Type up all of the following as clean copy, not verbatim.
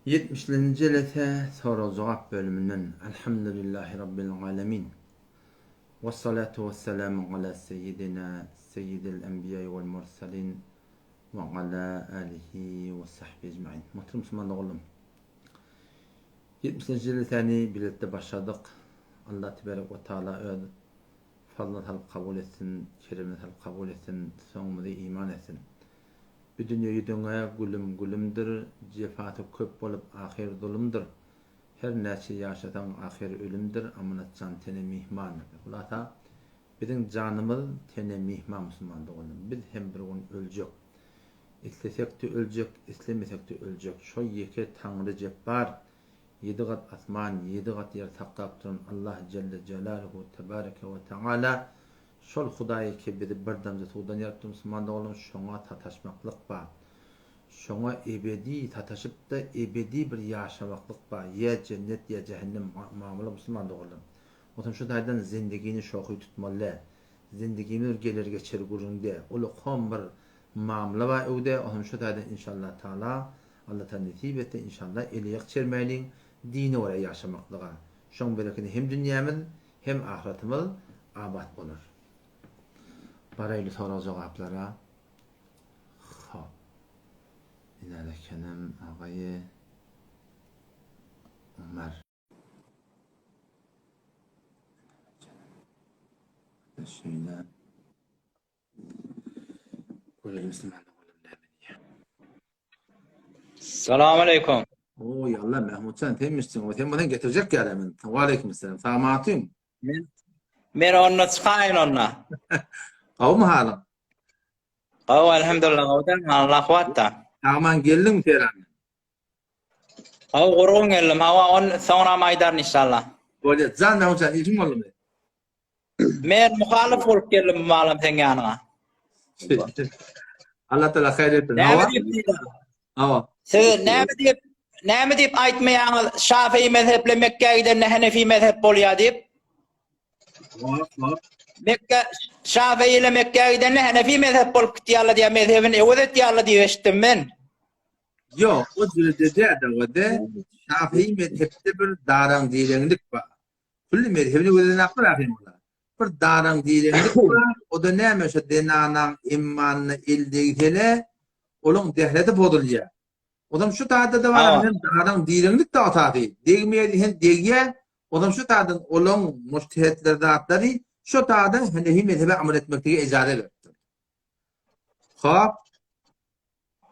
Ýetmişlenji jelese sorag-jogap bölüminden Elhamdülillahi Rabbil alemin. Wessalatu wesselamu ala seýýidina seýýidil enbiýai wel murselin we ala alihi we sahbihi ecmain. Muhterem musulman doganlarym. Ýetmişlenji jelesäni bilelikde başladyk. Allah tebarek we taala öz fazlyna salyp kabul etsin, keremine salyp kabul etsin, soňumyzy iman etsin. Bu dünýe ýüzüňe gülüm gülümdir, Jefasy köp bolup ahyr zulumdyr. Her näçe ýaşasaň ahyr ölümdir, Amanat jan tene myhmandyr. Hulasa biziň janymyz tene myhman musulman doganlar. Biz hem bir gün öljek. Islesekde öljek, islemesekde öljek. Şo ýeke Taňry Jepbar, ýedi gat asman, ýedi gat ýer saklap duran Allah Jelle Jelaluhu Tebareke we Teala Şol Hudaý ki bizi bir damja suwdan ýaratdy musulman doganlarym şoňa sataşmaklyk bar. Şoňa ebedi sataşypda ebedi bir ýaşamaklyk bar. Ýa jennet ýa jähennem mamla musulman doganlarym. Onsoň şu taýdan zendigini şohy tutmaly däl. Zendigimiz bir geler geçer gürrüň däl. Ulakan bir mamla bar öwde onsoň şu taýdan inşallah taala Allah taala nesip etse inşallah eleýak çermäliň dine görä ýaşamaklyga. Şoň berekedi hem dünýämiz Hem ahyretimiz abat bolar. Baraýly sorag jogaplara. Hop. Iner ekenim agaýy Umar. Şeýle. Görelim Müslüman oglum näme diýýär. Salam aleýkum. Oý Allah Mahmutjan sen misin? O sen bolsaň getirjek ýa men. Wa aleýkum selam. Salamatym. Men men onda çykaýyn onda. Gowmy halyň? Gowy elhamdülillah gowudan Allah kuwwatda. Sagman geldiňmi Seýrandan? Gowy gurgun geldim. Hawa on soňram aýdaryn inşallah. Bolýar. Jan Mahmutjan işiň boldumy? Men muhalyf bolup geldim malam seň ýanyňa. Allah taala haýyr etsin. Näme diýip diýdi? Hawa. Siz näme diýip, näme diýip aýtmaýaňyz Şafii mezheple Mekgä gidende Hanefi mezhep bolýar diýip? Mekge Şafii ile Mekgä gidende Hanefi mezhep bolup gitýärler diýýär, mezhebini öwez etýärler diýip eşitdim men. Ýok, o jürede däl-de, o-da Şafii mezhepde bir daraň-direňlik bar. Külli mezhebini gözenaklar ahyryn bular. Bir daraň direnlik bar, o-da näme şo zenanaň emmanyna el degsele, olaň zähreti bozulýar. Ozam şu taýda-da bar, hem daraň direnlik da otasy. Degmeýär diýseň degýär, ozam şu taýdan olaň mujtehetler zatlary şo taýdan henefi mezhebe amal etmeklige ejaza beripdir. Hop.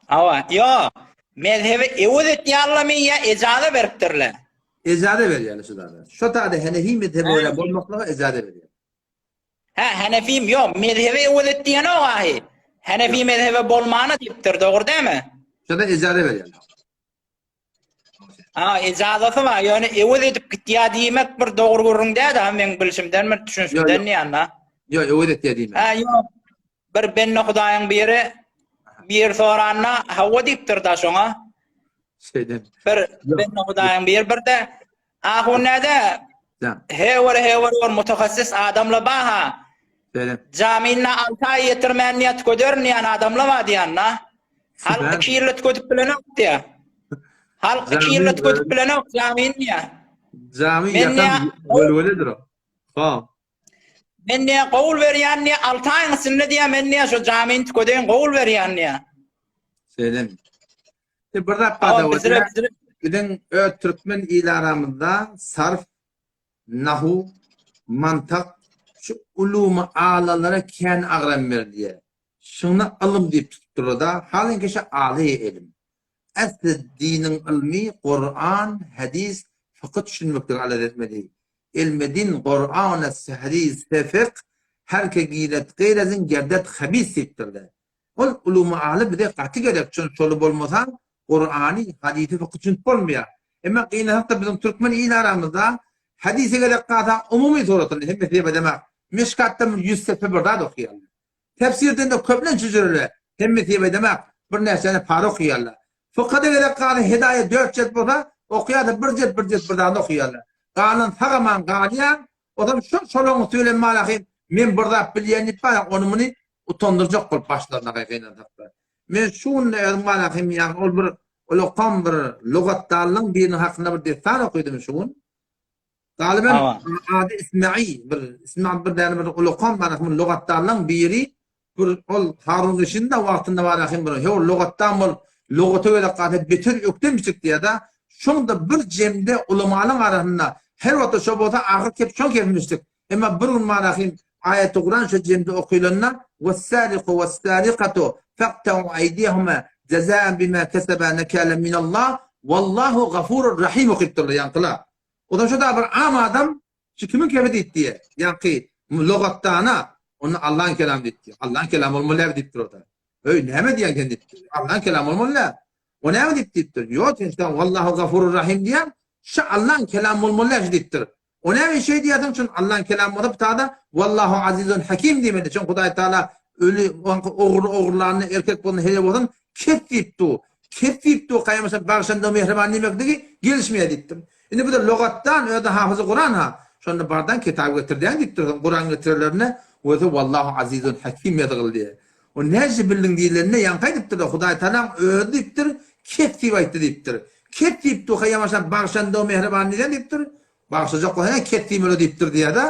Hawa, ýok. Mezhebi öwez etýärlermi ýa ejaza beripdirler? Ejaza berýärler şu zada. Şo taýda henefi mezhebe görä bolmaklyga ejaza berýär. Hä, henefi ýok, mezhebi öwez et diýenok ahy. Henefi mezhebe bolmana diýipdir, dogry dämi? Şoda ejaza berýärler. Ha, ejazasy bar, ýöne öwez edip gitýär diýmek bir dogry gürrüň däl-de, meň bilşimden, bir düşünişimden diýende. Ýok, öwez etýär diýmek. Hä, ýok. Bir bende Hudaýyň biri bir soranda hawa diýipdir da şoňa. Şeýdem. Bir bende Hudaýyň biri bir-de ahun näde? Hewer hewer bir mutahassis adamla baha. Şeýdem. Jamyna 6 aý ýetirmän niýet göderin diýen adamla bar diýen-da. Halk 2 ýyl tükedip bilenok diýä. Halk 2 ýyl tükedip bilenok jamyny diýä. Jamy ýakan welweledir o. Ha. Men diýä gowul berýän diýä 6 aýyň içinde diýä men diýä şu jamyny tükedeýin gowul berýän diýä. Şeýdem. E bir zat bar da Biziň öz türkmen il aramyzda sarf, nahu, mantak şu ulumy alalara kän agram berilýär. Şuny ylym diýip tutupdyrlar-da, halyňky şu aly elim. Äsli diniň ylmy Kuran, hadis, fyky düşünmeklige alada etmeli. Elmedin Kuran hadis fe fyk her ke giret gyrazyn gerdet habis diýipdirler. Ol ulumy aly bize gaty gerek, çün şoly bolmasa Kurany, hadisi fyky düşünip bolmaýar. Emma gynansak-da biziň türkmen il aramyzda hadise gerek galsa umumy suratyny hemmesi diýip edemak. Meşkatdan bir ýüz sepe bir zat okaýarlar. Tefsirden-de köplenç hüjreler, hemmesi diýip aýdamak, birnäçäni para okaýarlar. Fykha-da gerek galan Hedaýa dört jelt bolsa, okaýarsa bir jelt, bir jelt bir zadyny okaýarlar. Galan sag-aman galýar, ozam şol şolaryň üsti bilen malahym men bir zat bilýän diýip barýar, ony-muny utandyrjak bolup başlaryna gynansak-da. Men şu günde özüm malahym ýagny ol bir. Ulakam bir lugatdanlaň biriniň hakynda bir dessan okydym şu gün. Galyban ady Ismail bir Ismail bir däne bir ulakam bana bir lugatdanlaň biri bir ol Harun Reşidin de wagtynda bar ahim bir hew lugatdan bol lugata gerek gaty beter ökden biçik diýýär-de. Şoňda bir jemde ulamalaň arasynda her wagtda şo bolsa ahyr kep şoň kepmişdik. Emma bir gün Malahym aýaty Kuran şu jemde okylanda, Wes-sariku wes-sarikatu faqta'u aýdiyahuma jazaan bima kasaba nakalan minallah wallahu gafurur rahim okypdyrlar ýaňkylar. Ozan şo da bir am adam şu kimiň kebi diýip diýe. Ýaňky logatdana onda Allaň kelamy diýip diýe. Allaň kelamy bolmaly däl diýipdir o da. Öý näme diýýäň sen diýipdir. Allaň kelamy bolmaly däl. O näme diýip diýipdir. Ýok sen şa wallahu gafurur rahim diýýäň. Şu Allaň kelamy bolmaly däl diýipdir. O näme şeý diýýärsiň çün Allaň kelamy bolsa bu tada Wallahu azizun hakim diýmeli çün Hudaý Taala öli oňky ogry ogurlanyny erkek bolsun hele bolsun kes diýip du kes diýip du gaýamasa bagşanda mähriban diýmekligi gelişmeýär diýipdir. Indi bu da logatdan özi hafyzy Kuran ha şonda bardan kitap getirdýäň diýipdir soň Kuran getirerlerine özi Wallahu azizun hakim ýazgyly diýýär. O näce bildiň diýlende ýaňky aýdypdyr Hudaý Taalaň özi diýipdir kes diýip aýtdy diýipdir. Kes diýip du gaýamasa bagşanda mähriban diýen diýipdir. Bagşajak bolsaň kes diýmeli diýipdir diýýär-de.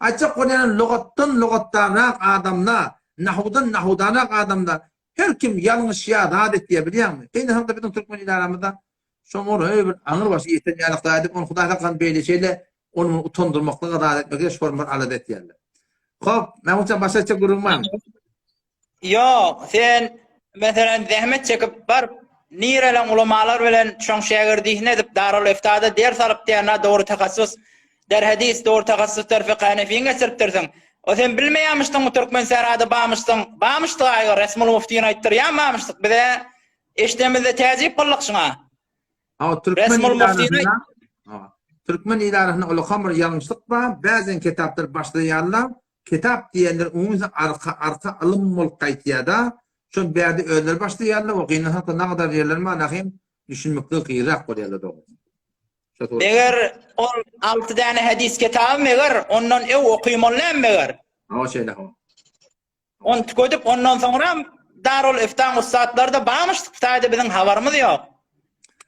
Aýtjak bolýanym lugatdan lugatdanrak adamda, nahuwdan nahuwdanrak adamda her kim ýalňyşýar, zat etýär bilýäňmi? Gynansak-da biziň türkmen idaramyzda şoňa heý bir aňry başy ýeten ýaly zat edip, ony Hudaý saklasyn beýle şeýle ony muny utandyrmaklyga zat etmeklige şol bir alada etýärler. Hop, Mahmutjan başga aýtjak gürrüň barmy? Ýok, sen meselem zähmet çekip baryp nireleň ulamalar bilen şoň şägirdihini edip Darul Iftada ders alyp diýen dogry tahassus der hadis dogry tahassus der fykh hanefiň geçiripdirsiň. O sen bilmeýärmişdiň bu türkmen sährada bamyşdyň. Bamyşdyk aýgy Resmul muftini aýtdyrýan bamyşdyk bize eşdenimizde täjip boldyk şuňa. Ha türkmen Resmul muftini Türkmen idarasynda ulakam bir ýalňyşlyk bar. Bäzen kitaplar başlaýarlar. Kitap diýenler umumy arka arka ylym bolup gaýtýada. Şol bärde özleri başlaýarlar we gynansakda nagadar ýerler bar nahim düşünmekde gyrak bolýarlar dogrusy. Meger ol 6 däne hadis kitaby meger ondan öw okymaly näme meger? Hawa şeýle hawa. Ony tükedip ondan soňram Darul Iftaň ussatlary-da barmyş Hytaýda biziň habarymyz ýok.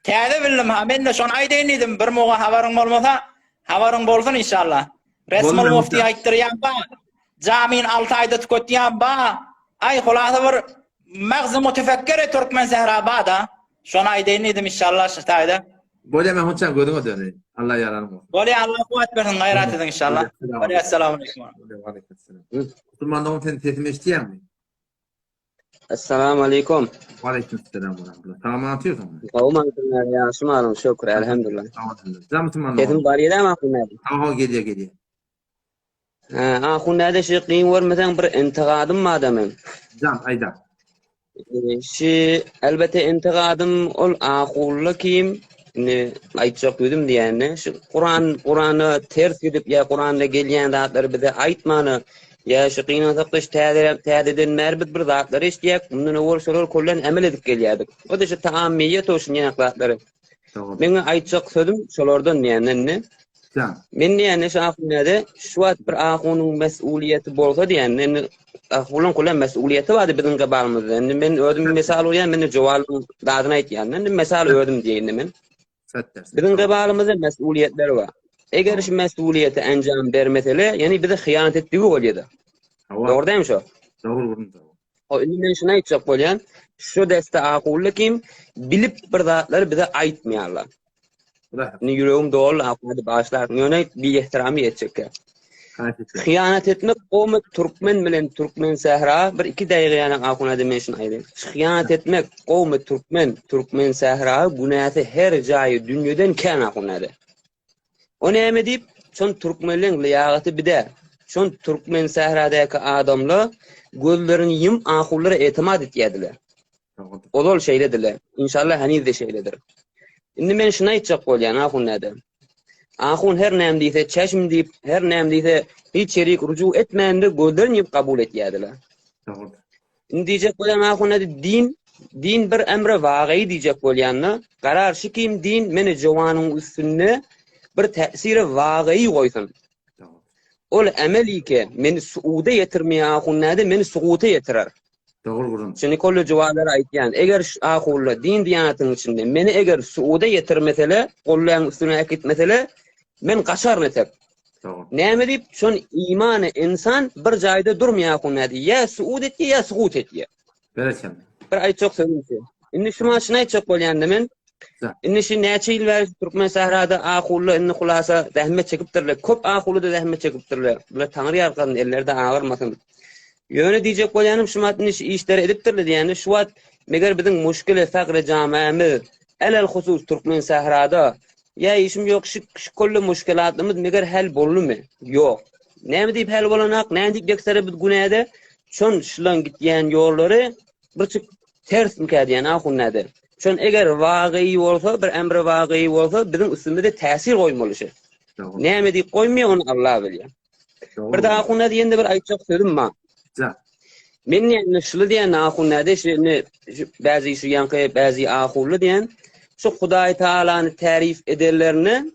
Täze bildim ha men-de şony aýdaýyn diýdim bir muga habaryň bolmasa habaryň bolsun inşallah. Resmul mufti aýtdyrýan ba. Jamyny 6 aýda tüketýän ba. Aý hulasa bir magzy mutefekkere türkmen sähra ba-da. Şony aýdaýyn diýdim inşallah şu taýda. Bolýa Mahmutjan gözüňe döneýin. Allah ýararyň bolsun. Bolýa Allah kuwwat bersin gaýrat ediň inşallah. Bolýa assalamu aleýkum. Musulman dogan sen sesimi eşitýäňmi? Assalamu aleýkum. Waleýkim salam we rahmetullah. Salam atýarsyňmy? Gowy maňa ýagşy malyň şükür elhamdulillah. Sag musulman dogan. Sesim barýar ahun Hawa gelýär gelýär. Hä, ahun näde şi kyn görmeseň bir intigadym bar-da meň. Jan, aýda. Şi elbetde intigadym ol ahulla kim, indi aýtjak ýüzüm diýende, şu Kuran Kurana ters gidip ýa Kuranda gelýän zatlary bize aýtmany, ýa şu gynansakda şu täze täzeden bäri biz bir zatlary eşidýäk, mundan owal şolar kollen emel edip gelýärdik. O-da şu taammiýet o şunýak zatlary. Meň aýtjak sözüm şolardan diýende indi. Men diýende şu ahunäde şu wagt bir ahunyň mesuliýeti bolsa diýende indi ahunyň kulen mesuliýeti bardy biziň gabalymyzda. Indi men özüm mesal urýan, men jowalyň zadyny aýtýan. Indi mesal özüm diýende men. Biziň gabalymyzda mesuliýetler bar. Eger şu mesuliýeti enjam bermesele, ýani bize hyýanat etdigi bolýar. Dogry dämi şo? Dogry. O indi men şuny aýtjak bolýan, şu deste ahuly kim bilip bir zatlary bize aýtmaýarlar. Indi ýüregim doly ahuly başlar. Ýöne bir ehtiramy etjekkä. Hyýanat etmek gowmy türkmen bilen türkmen sähra bir iki daýgy ýaly ahun ady men şuny aýdaýyn. Hyýanat etmek gowmy türkmen türkmen sähra günäsi her jaýy dünýeden kän ahun ady. O näme diýip, şon türkmenleň lyýagaty bidä. Şon türkmen sähradäki adamla gözlerini ýum ahullara etimat etýädiler. Ozal şeýlediler. Inşallah heniz-de şeýledir. Indi men şuny aýtjak bolýan ahun näde. Ahun her näme diýse çeşm diýip, her näme diýse hiç ýerik ruju etmände gözlerini ýumup kabul etýädiler. Indi diýjek bolýan ahun näde din din bir emre wagyý diýjek bolýanda garar şu kim din meni jowanyň üstünde bir täsire wagyý goýsun. Ol emel ike meni suuda ýetirmeýär ahun näde meni suguta ýetirer. Dogry gürrüň. Şuny kolleji juwanlara aýtýan, eger şu ahulla din diýanatyň içinde meni eger suda ýetirmesele, gollaň üstüne äkitmesele, men gaçaryn etek. Dogry. Näme diýip, şon imany ynsan bir jaýda durmaýar ahun nädi, ýa suud etýär, ýa sugut etýär. Berekella. Bir aýtjak sözüm şu. Indi şu maşyny aýtjak bolýan-da men. Indi şu näçe ýyl bäri türkmen sährada ahulla indi hulasa zähmet çekipdirler. Köp ahulla-da zähmet çekipdirler. Bular taňry ýalkasyn, elleri-de agyrmasyn. Ýöne diýjek bolýanym şu wagt indi şu işleri edipdirler diýende şu wagt meger biziň muşkili fagry jamämiz elel husus türkmen sährada ýa işim ýok şu şu kolli muşkilatymyz meger hal boldumy? Ýok. Näme diýip hal bolanak, näme diýip ýeksere biz günäde şon şulaň gitýän ýollary birçik tersmikä diýen ahun näde. Şon eger wagyý bolsa bir emri wagyý bolsa biziň üstümize täsir goýmaly şu. Näme diýip goýmaýar ony Allah bilýär. Bir de ahun näde ýene bir aýtjak sözüm bar. Ja. Men ýene şuly diýen ahun näde şeýle bäzi şu ýanky bäzi ahunly diýen şu Hudaý Taalany tärif edenlerine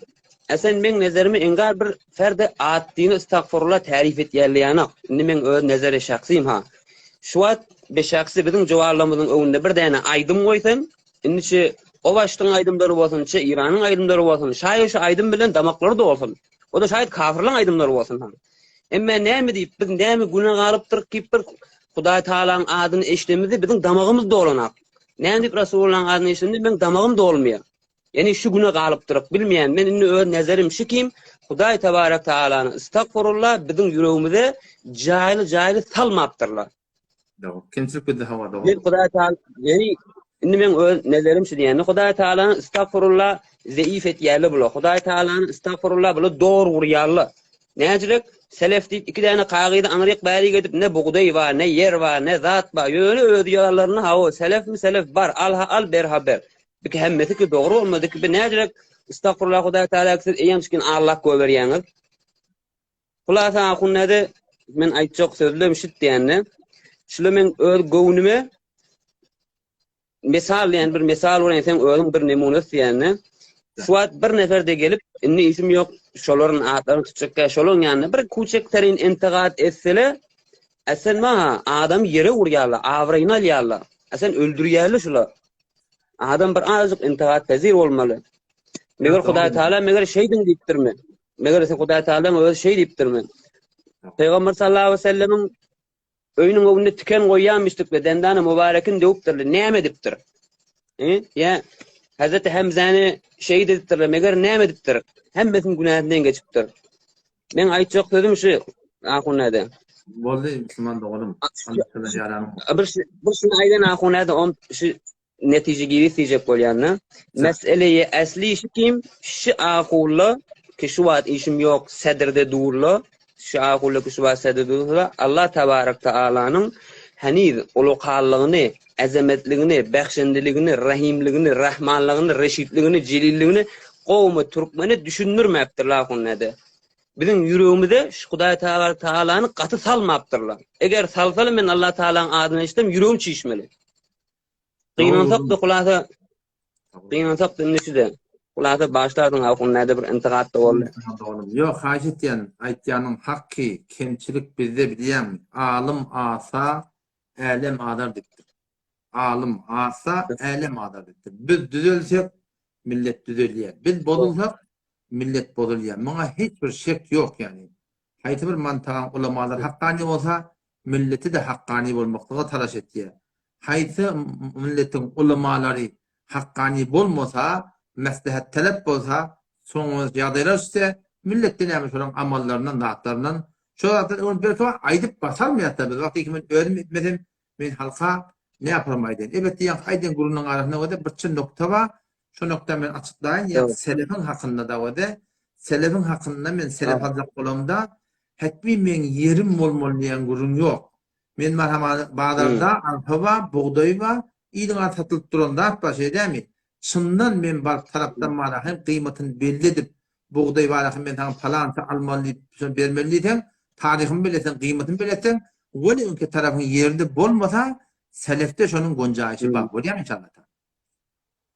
esen meň nezerime engar bir ferde atdyny estagfurullah tärif etýärleýänak. Indi meň öz nezeri şahsym ha. Şu wagt be şahsy biziň jowarlarymyzyň öňünde bir däne aýdym goýsaň, indi şu o başdyň aýdymlary bolsun, şu Iranyň aýdymlary bolsun, şaýy şu aýdym bilen damaklary dolsun. O-da şaýat kafirleň aýdymlary bolsun ha. Emme näme diýip, biz näme güne galypdyryk diýip bir Hudaý Tagalaň adyny eşidemizde biziň damagymyz dolanak. Näme diýip Rasulullaň adyny eşidemde meň damagym dolmaýar. Ýani şu güne galypdyryk, bilmeýän. Men indi öz nezerim şu kim, Hudaý Tebarek Tagalany estagfurullah biziň ýüregimize jaýly-jaýly salmapdyrlar. Dogry. Kemçilik bizde hawa dogry. Men Hudaý Taala, ýani indi meň öz nezerim şu diýende Hudaý Taalany estagfurullah zeif etýärler bular. Hudaý Taalany estagfurullah bular dogry gurýarlar. Näjirek selef diýip iki däne kagyzy aňryk bärik edip ne bugdaý bar, ne ýer bar, ne zat bar. Ýöne öz ýalanlaryny hawa selefmi selef bar, al ha al ber ha ber. Biki hemmesi ki dogry bolmady ki näjirek estagfurullah Hudaý Taala siz eýýäm şikin allap goýberýäňiz. Hulasa ahun näde men aýtjak sözlem şit diýende şula men öz göwnüme mesal diýen bir mesal bolan sen özüň bir nemunesi diýende şu wagt bir nefer de gelip indi işim ýok şolaryň atlaryny tutjakka şolaryň ýanynda bir kuçek terin intigat etsele e sen maňa adam ýere urýarlar abraýyny alýarlar e sen öldürýärler şular adam bir azajyk intigat pezir bolmaly meger Hudaý Taala meger şeýdiň diýipdirmi Meger Hudaý Tagalaň özi şeý diýipdirmi? Pygamber sallallahu aleyhi ve sellemiň öýüniň öňünde tiken goýýanmyşdyk we dendany mübarekin döwüpdirler. Näme edipdir? E? Ýa Hazreti Hemzäni şehit edipdirler. Meger näme edipdir? Hemmesiniň günäsinden geçipdir. Men aýtjak sözüm şu ahun näde? Boldy, musulman doganym. Bir bir şuny aýdan ahun näde on şu netije giris diýjek bolýanda. Meseleýi esli şu kim şu ahulla ki şu wagt işim ýok sedrde durla şu ahulla ki şu wagt sedrde durla Allah tabarak taalanyň heniz ulukallygyny azametligini behşendiligini rahimligini rahmanlygyny reşitligini jelilligini gowmy türkmene düşündirmäpdirler ahun näde. Biziň ýüregimize şu Hudaý tabarak taalany gaty salmapdyrlar. Eger salsalar men Allah taalaň adyny eşitsem ýüregim çişmeli. Gynansak-da hulasa Gynansak-da indi size. Hulasa başlarsyň ahun näde bir intigat-da boldy. Ýok haýyş etýän aýtýanyň hak ki kemçilik bizde bilýäňmi alym azsa älem azar diýipdir. Alym azsa älem azar diýipdir. Biz düzelsek millet düzelýär. Biz bozulsak millet bozulýar. Muňa hiç bir şek ýok ýani. Haýsy bir mantagaň ulamalary hakgany bolsa milleti-de hakgany bolmaklyga talaş etýär. Haýsy milletiň ulamalary hakgany bolmasa, meslehattalap bolsa, soňra ýagdaýlar düşse, milletde näme şolaryň amallaryndan, zatlaryndan, şo zatlary öwrenip belki bar, aýdyp başarmaýarys-da biz. Wagty ki men özüm etmesem, men halka ne ýaparym aýdaýyn. Elbetde ýaňky aýdan gürrüňiň arasynda bolsa bir çyn nokta bar. Şo nokta men açyklaýyn, ýa selefiň hakynda da bolsa, selefiň hakynda men selef aljak bolamda, Hetmi meň ýerim bolmaly diýen gürrüň ýok. Men marhama bazarda arpa bar, bugdaý bar, iliň arasynda satylyp duran zat bar, şeý dälmi? Çyndan men baryp tarapdan bara hem gyýmatyny belli edip, bugdaý bara hem men saňa palança almaly diýip, şony bermeli diýseň, taryhyny beleseň, gyýmatyny beleseň, weli öňki tarapyň ýerinde bolmasa, selefde şonuň gonjaýşy bar. Bolýarmy inşallah?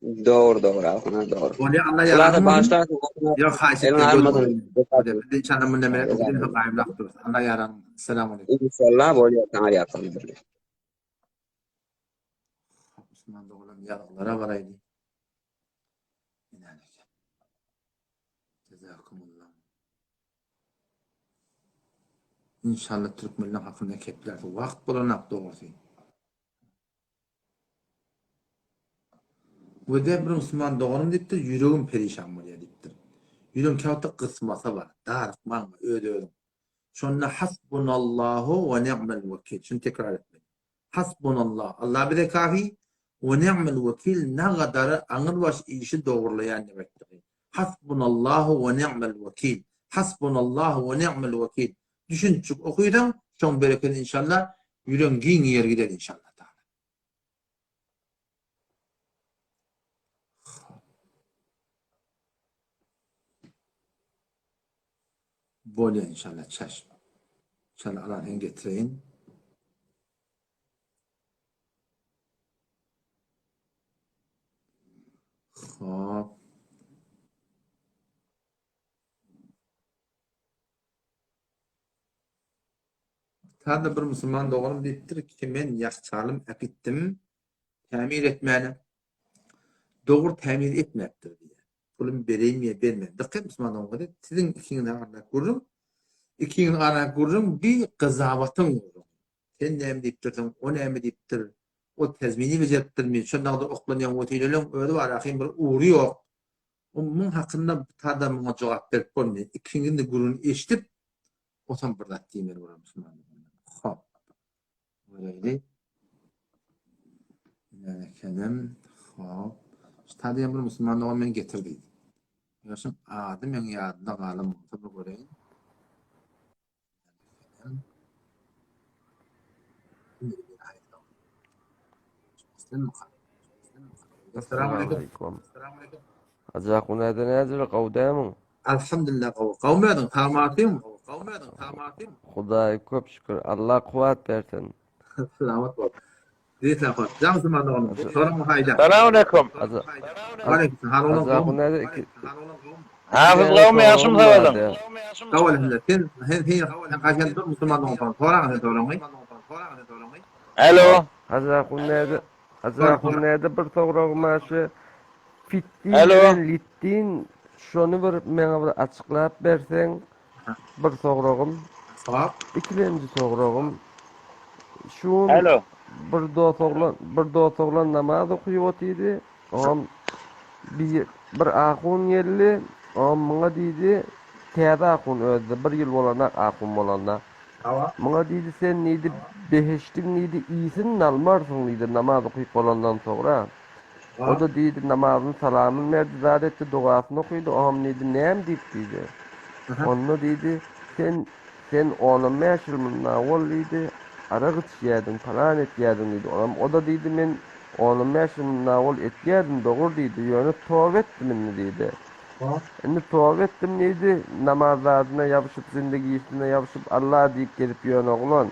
Dogry dogry ahuna dogry. Bolýa Allah ýarasyn. Başlarsyn. Ýok haýyş etdim. Inşallah munda men gaýymlap durus. Allah ýarasyn. Essalamu aleýkum. Inşallah bolýa saňa ýarasyn. Musulman doganlarym ýazgylara baraýly. Inen eken. Jazakumullah. İnşallah türkmenler hakynda keplerse wagt bolanak dogrusy. Wede bir musulman doganym diýipdir, ýüregim perişan bolýar diýipdir. Ýüregiň käwagtda gysmasa bar, darykmaň öz-özüň. Şonda hasbunallahu we ni'mel wekil. Şuny tekrar etmeli. Hasbunallah, Allah bize kafi, we ni'mel wekil nagadary aňyrbaş işi dogrulaýan demekdir. Hasbunallahu we ni'mel wekil. Hasbunallahu we ni'mel wekil. Düşünjik okysaň, şoň bereketi inşallah ýüregiň giňeýer gider inşallah taala. Bolýa inşallah çaş. İnşallah alan hem getireýin. Hop. Sada bir musulman doganym diýipdir ki, men ýahçalym äkitdim tämir etmäne. Dogry tämir etmäpdir diýýär. Pulumy bereýinmi ýa bermeýin. Dykgat musulman doganlar, siziň ikiňiziň arasyndaky gürrüň, ikiňiziň arasyndaky gürrüň bir gyzabatyň gürrüňi. Sen näme diýipdirsiň, o näme diýipdir, o tezmini bejeripdirmi, şonda-da oklanýan wesileleň özi bar, ahym bir ugry ýok. O muň hakynda tada muňa jogap berip bolmaýar. Ikiňiziň-de gürrüňini eşidip, otam bir zat diýmeli bolar musulman doganlar. Hop. Göreýli. Näme ekenim? Hop. Şu tada bir musulman dogan men getir diýdi. Ýa ady meň ýadymda galan bolsa bir göreýin. Assalamualaikum. Hacı Akun näde nädire gowy dämiň? Alhamdulillah gowy. Gowmy özüň? Sagmatyň? Gowmy özüň? Sagmatyň? Hudaý köp şükür. Allah kuwwat bersin. Selamat bol. Salam aleýkum. Hafyz Hafyz gowmy ýagşymy sowalyň. Alo. Hajy ahun näde Hajy ahun näde bir soragym bar şu Fitdin bilen Litdin şony bir meňe bir açyklap berseň Bir soragym. Ikilenji soragym. Şu gün Alo. bir dos oglan, bir dos oglan namaz okyp otyrdy. Oňam bir bir ahun geldi. Oňam muňa diýdi, täze ahun özde bir ýyl bolanak ahun bolanda. Muňa diýdi, sen diýdi, behişdiň diýdi, ysyn almarsyň diýdi, namaz okyp bolandan soňra. O-da diýdi, namazyny salamyny berdi, zat etdi, dogasyny okydy, oňam diýdi, näme diýip diýdi. Onda diýdi, sen, sen on-on bäş ýyl mundan owal diýdi, arak içýärdiň, palan etýärdiň diýdi. Onam, o-da diýdi, men on-on bäş ýyl mundan owal etýärdim, dogry diýdi, ýöne toba etdim indi diýdi. Indi toba etdim diýdi, namaz zadyna ýapyşyp, zindigisine ýapyşyp, Alla diýip gezip ýöne oglan.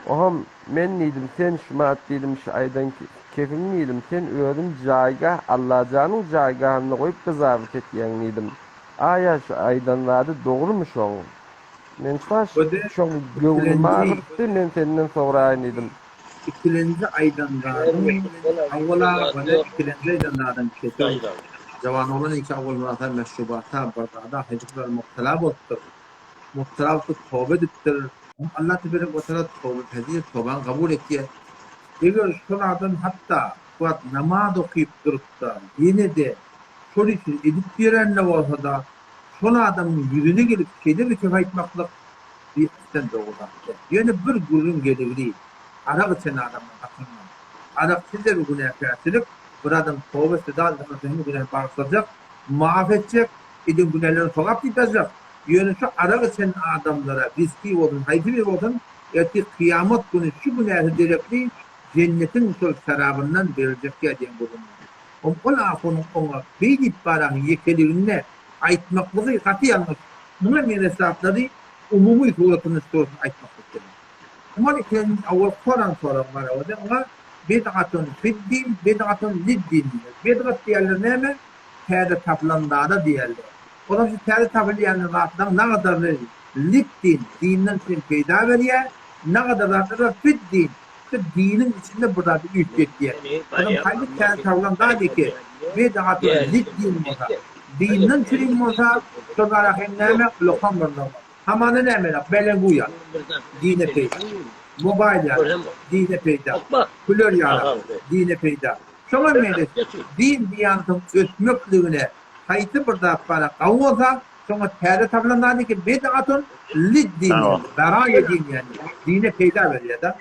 Oham, men diýdim, sen şumat diýdim, şu aýdan kefim diýdim, sen özüň jaýgah, Allajanyň jaýgahynda goýup gyzabyt etýäň diýdim. Aýa şu aýdan zady dogrumy şoň? Men şuwaş şoň göwnüm agyrypdy, men senden soraýyn diýdim. Ikilenji aýdan zadyň awwala wada ikilenji aýdan zadyň kesew. Jawan oglan ilki awwal murata meşrubata bir zada hejikler mubtala bolupdyr. Mubtala bolup toba edipdir. Allah teberek we teala toba pezir, tobany kabul etýär. Eger şol adam hatda şu wagt namaz okyp durupda ýene-de şol işi edip ýörende bolsada şol adamyň ýüzüne gelip şeýle bir söz aýtmaklyk bir dogry zat däl. Ýöne bir gürrüň gelegli arak içen adamdan sakynmaň. Arak siz-de bir günäkärçilik, bir adam toba etse zat etse hemme günäni bagyşlajak, maaf etjek, eden günälerini sogap diýip ýazjak. Ýöne şu arak içen adamlara wiski bolsun haýsy biri bolsun ertir kyýamat güni şu günäsi derekli jennetiň şol şarabyndan beriljekýä diýen gürrüň bar. Om ol ahunyň oňa beý diýip baraň ýekeliginde aýtmaklygy gaty ýalňyş. Muňa meňzeş zatlary umumy suratynda suratyny aýtmaklyk gerek. Oňa ikilenji owal soran soragyň bar owada oňa bid'atun fiddin bid'atun liddin diýýär. Bid'at diýýärler näme? Täze tapylan zada diýýärler. Olam şu täze tapylýan zatlaryň nagadarly liddin, dinden üçin peýda berýär, nagadar zatlar bar fiddin. Şu diniň içinde bir zady üýtgetýär. Onuň haýsy täze tapylan zat eke, bidgatun lid-din bolsa, dinden çürim bolsa, şol zada hem näme, ulakam bir nygmat. Hamana näme ýaly, belengu ýaly, dine peýda. Mobaýl ýaly, dine peýda. Küler ýaly, dine peýda. Şoňa meňzeş, din diýanytyň ösmekligine haýsy bir zat bara gawy bolsa, şoňa täze tapylan zat eke, bidgatun lid-din ýaly, baraýa din ýaly, dine peýda berýär-de.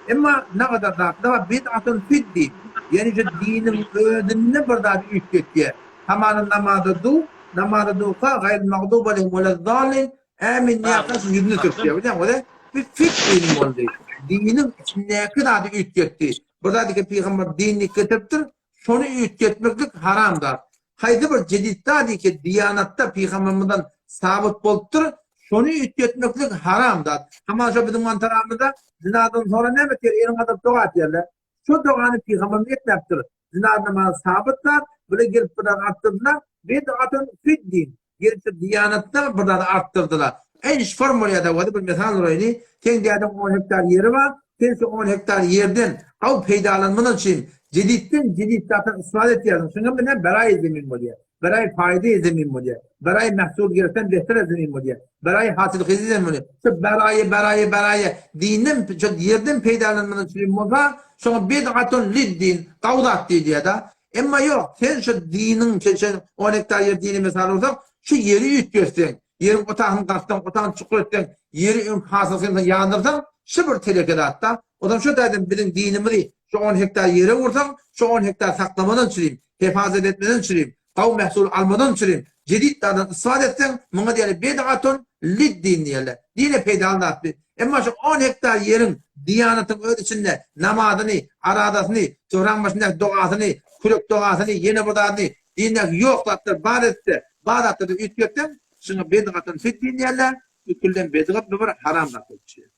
Emma nagadar zatlar bar, bid'atun fid-din, ýagny şu diniň özünde bir zady üýtgetýär. Hamana namaza dur, namaza durka gaýril magdubi aleýhim welez-zallin, ämin diýýärkä şu ýüzüni sürtýär. Bilýäňmi ony? Bu fid-din boldy. Diniň içindäki zady üýtgetdi. Bir zat eken pygamber dinini getiripdir, Şony üýtgetmeklik haram zat. Haýsy bir jedid zat ki diýanatda pygambermizden sabyt bolupdyr, şony üýtgetmeklik haram zat. Hamana şo biziň mantaramyzda jynazadan soňra näme etýär, elini galdyryp doga etýärler. Şo dogany pygamberimiz etmäpdir. Jynaza namazy sabyt zat, bular gelip bir zat artdyrdylar. Bid'atun fid-din. Gelip şu diýanatda bir zady artdyrdylar. Eý şu formulýada boldy bir mysal uraýly, seň dädeň on hektar ýeri bar, sen şu on hektar ýerden gawy peýdalanmadan üçin jeditden jedit zatdan istifade etýärsiň. Şuňa bilen beraý zemin bolýar. Beraý faýda zemin bolýar. Beraý mahsul gersen behter zemin bolýar. Beraý hasylhyzy zemin bolýar. Şu beraýy beraýy beraýy dinden şu ýerden peýdalanmadan üçin bolsa, şoňa bid'atun lid-din, gawy zat diýilýär-de. Emma ýok, sen şu diniň, sen sen on hektar ýer dine mysal ursaň, şu ýeri üýtgetseň, ýeriň otagyny gazsaň, otagyny çukur etseň, ýeri öňki hasylsyny ýandyrsaň, şu bir teleke zat-da. Ozam şu taýdan biziň dinimizi şu on hektar ýere ursaň, şu on hektar saklamadan çürim, hefazat etmeden çürim, gawy mähsul almadan çürim, jedit zatdan istifade etseň, muňa diýerler bid'atun lid-din diýerler. Dine peýdaly zat bi. Emma şu on hektar ýeriň Diýanatyň öz içinde namazyny, aradasyny, töwraň başyndaky dogasyny, kürek dogasyny, ýene bir zadyny, dindäki ýok zatlary bar edipde, bar zatlary üýtgetseň, şuňa bidgatun fid-din diýerler, bu külden bidgat bu bir haram zat bolup çykýar.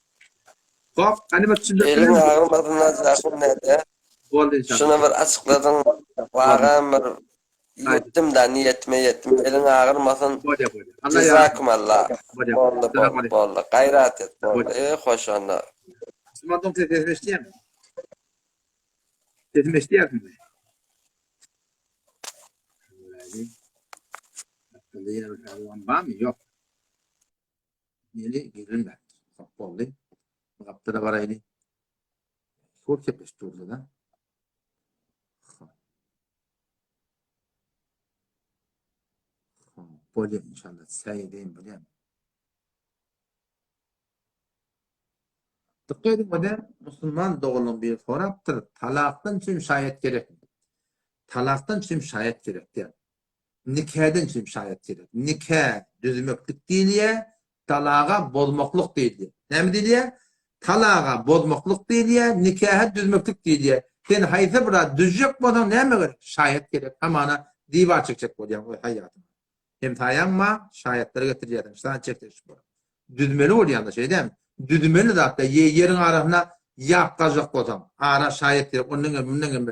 Hop, hany bir düşündirip Eliň bilermiň? agyrmasyn Hajy ahun däde. Boldy inşallah. Şuny bir açykladyň, wagam bir Ýetdim da niýetime ýetdim eliň agyrmasyn Bolýa bolýa. Allah ýar. Jezakumalla. Bolýa. Boldy Salam boldy aleýkum. boldy gaýrat et boldy Bolýa. e hoş onda. Musulman dogan sen sesimi eşidýäňmi? Sesimi eşidýärsiňmi? Gapdalda ýene bir pälwan barmy? Ýok. Meni girilmäpdir. Hop boldy. Bu gapdala baraýly. Sur kepleşip durdy-da. Hop. Hop, bolýar inşallah. Säý edeýin bolýar. Dykgat ediň o musulman doganlaryň biri sorapdyr, talakdan üçin şaýat gerekmi? Talakdan üçin şaýat gerek däl. Nikadan üçin şaýat gerek. Nika düzmeklik diýilýär, talaga bozmaklyk diýilýär. Näme diýilýär? Talaga bozmaklyk diýilýär, nikaha düzmeklik diýilýär. Sen haýsy bir zat düzjek bolsaň näme gerek? Şaýat gerek. Hamana diwar çekjek bolýaň öz haýatyňa. Hemsaýaň bar, şaýatlary getirýärsiň, şan çekdirişip bolar. Düzmeli bolýanda şeý dälmi? Düzmeli zatda ýe ýeriň arasynda ýap gazjak bolsaň, ara şaýat gerek, ondan hem, mundan hem.